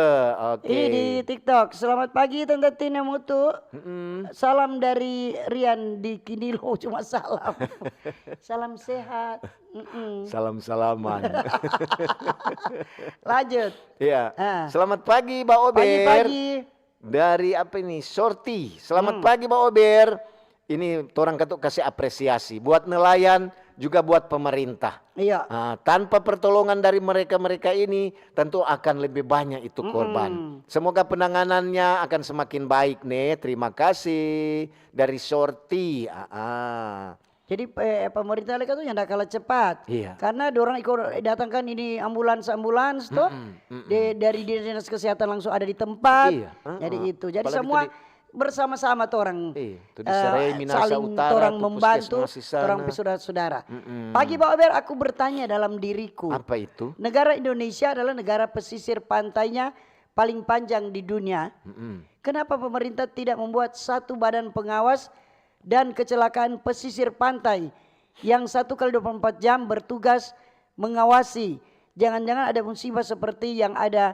Oke. Ih, di TikTok. Selamat pagi, Tante Tin deng Utu. Mm-mm. Salam dari Rian di Kinilo, cuma salam. Salam sehat. Mm-mm. Salam-salaman. Lanjut. Iya. Ah. Selamat pagi, Ba Ober. Pagi-pagi. Dari apa ini? Sorti. Selamat Hmm. pagi, Ba Ober. Ini torang katu kase apresiasi buat nelayan, juga buat pemerintah. Iya. Ah, tanpa pertolongan dari mereka-mereka ini, tentu akan lebih banyak itu Mm-mm. korban. Semoga penanganannya akan semakin baik, Ne. Terima kasih dari Sorti. Ah, ah. Jadi, eh, pemerintah leka tu nyanda kalah cepat. Iya. Karena dorang iko datangkan ini ambulans-ambulans to, Mm-mm, mm-mm. de-, dari dinas kesehatan langsung ada di tempat. Iya, heeh. Jadi itu. Jadi Apalagi semua tadi bersama-sama torang, Iya, tu di eh, Serei, Minasa saling Utara, torang tu membantu puskesmas di sana. Torang pe saudara-saudara. Mm-mm. Pagi, Ba Ober, aku bertanya dalam diriku. Apa itu? Negara Indonesia adalah negara pesisir pantainya paling panjang di dunia. Mm-mm. Kenapa pemerintah tidak membuat satu badan pengawas dan kecelakaan pesisir pantai yang satu kali dua puluh empat jam bertugas mengawasi? Jangan-jangan ada musibah seperti yang ada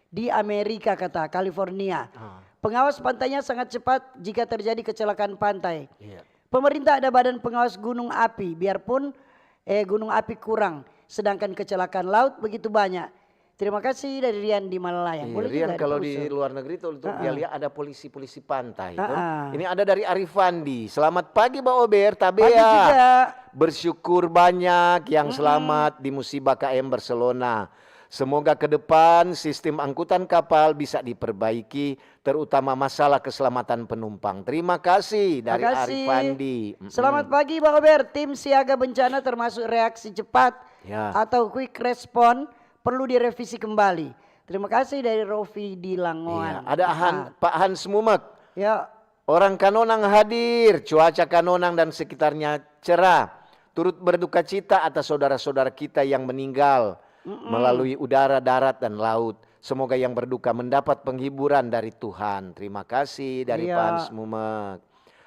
di Amerika, kata California. Ah. Pengawas pantainya sangat cepat jika terjadi kecelakaan pantai. Iya. Pemerintah ada badan pengawas gunung api, biarpun, eh, gunung api kurang, sedangkan kecelakaan laut begitu banyak. Terima kasih dari Rian di Malalayan. Iya, Boleh Rian, juga kalau di diusul. luar negeri tuh, tuh Heeh. dia lihat ada polisi-polisi pantai, tuh. Heeh. Ini ada dari Arifandi. Selamat pagi, Ba Ober, Tabea. Pagi juga. Bersyukur banyak yang Mm-mm. selamat di musibah K M Barcelona. Semoga ke depan sistem angkutan kapal bisa diperbaiki, terutama masalah keselamatan penumpang. Terima kasih dari Makasih. Arifandi. Mm-mm. Selamat pagi, Bang Ober. Tim siaga bencana termasuk reaksi cepat Ya. atau quick response perlu direvisi kembali. Terima kasih dari Rofi di Langoan. Iya, ada Han-, Ah. Pak Hans Mumek. Ya. Orang Kanonang hadir, cuaca Kanonang dan sekitarnya cerah. Turut berduka cita atas saudara-saudara kita yang meninggal Mm-mm. melalui udara, darat, dan laut. Semoga yang berduka mendapat penghiburan dari Tuhan. Terima kasih dari Iya. Pak Hans Mumek.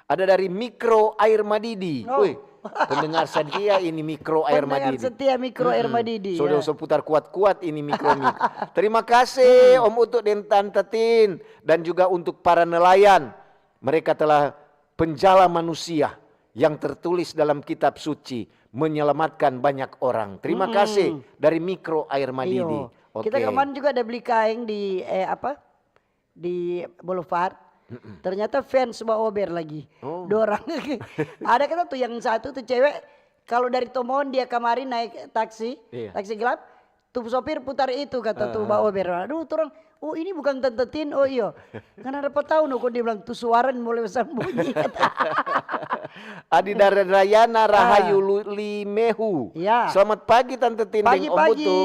Ada dari Mikro Air Madidi. Oh. Wih, pendengar setia ini Mikro Air Pendengar Madidi. setia Mikro Air Mm-mm. Madidi, So, ya. so putar kuat-kuat ini Mikro Mik. Terima kasih, Hmm. Om Utuk dan Tante Tin. Dan juga untuk para nelayan. Mereka telah penjala manusia yang tertulis dalam kitab suci, menyelamatkan banyak orang. Terima Mm-mm. kasih dari Mikro Air Madidi. Iyo. Kita kemarin juga ada beli kaeng di, eh, apa, di Boulevard. Ternyata fans Ba Ober lagi. Oh. Dorang. Ada kata tuh yang satu tuh cewek, kalau dari Tomon dia kamari naik taksi, iya, taksi gelap, tuh sopir putar itu kata tuh Ba Ober. Aduh, orang, "Oh, ini bukan Tante Tin, oh iyo." Kan ada tahu no, kok dia bilang, "Tuh suara mulai bersambunyi." Kata. Adi Darayana Rahayu Lu- Limehu. Ya. Selamat pagi Tante Tin deng Om Utu.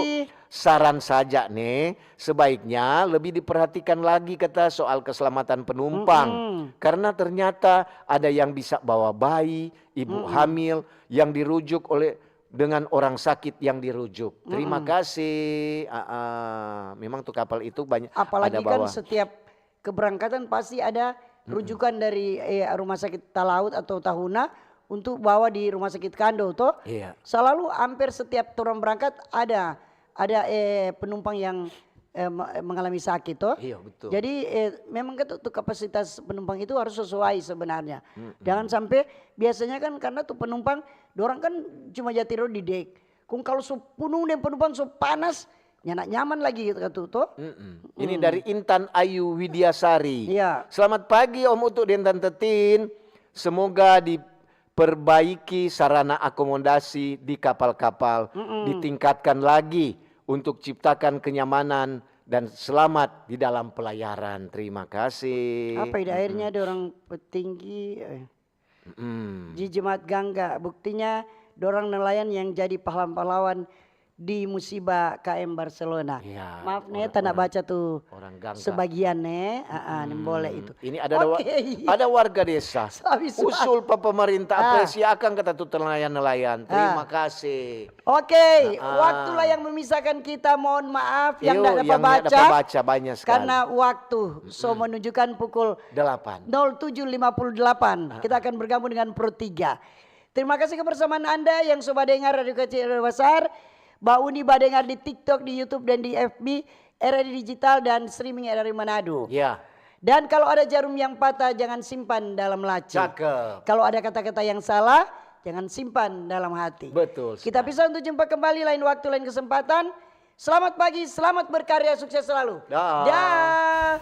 Saran saja ne, sebaiknya lebih diperhatikan lagi kata soal keselamatan penumpang. Karena ternyata ada yang bisa bawa bayi, ibu hamil yang dirujuk oleh dengan orang sakit yang dirujuk. Terima kasih. Ah, ah. Memang tuh kapal itu banyak ada bawa. Apalagi kan setiap keberangkatan pasti ada rujukan dari, eh, rumah sakit Talaut atau Tahuna untuk bawa di rumah sakit Kando toh. Iya. Selalu hampir setiap orang berangkat ada ada, eh, penumpang yang, eh, me- mengalami sakit toh. Iya, betul. Jadi, eh, memang kan tuh, tuh kapasitas penumpang itu harus sesuai sebenarnya. Jangan sampai, biasanya kan karena tuh penumpang, dorang kan cuma jatiro di dek. Kong kalau so punung deng penumpang so panas, nyanda nyaman lagi gitu kan tuh toh. Ini dari Intan Ayu Widiasari. Iya. Selamat pagi Om Utu deng Tante Tin. Semoga diperbaiki sarana akomodasi di kapal-kapal, ditingkatkan lagi untuk ciptakan kenyamanan dan selamat di dalam pelayaran. Terima kasih. Apa ya, akhirnya ada orang petinggi, eh, di Jemaat Gangga. Buktinya, dorang nelayan yang jadi pahlawan-pahlawan di musibah K M Barcelona. Iya, maaf ne, tak baca tuh sebagian ne, ah, ah, boleh itu. Ini ada ada warga desa usul pa pemerintah, apresiasi akang kata tu nelayan-nelayan. Terima kasih. Oke, waktulah yang memisahkan kita. Mohon maaf yang tidak dapat baca, banyak sekali. Karena waktu so menunjukkan pukul delapan, nol tujuh lima puluh delapan. Kita akan bergabung dengan Pro tiga. Terima kasih kebersamaan Anda yang so badengar Radio Kecil Radio Besar. Bauni badengar di TikTok, di YouTube, dan di F B, R R I Digital, dan streaming R R I Manado. Ya. Dan kalau ada jarum yang patah, jangan simpan dalam laci. Cakep. Kalau ada kata-kata yang salah, jangan simpan dalam hati. Betul sekali. Kita bisa untuk jumpa kembali lain waktu, lain kesempatan. Selamat pagi, selamat berkarya, sukses selalu. Dah. Dah.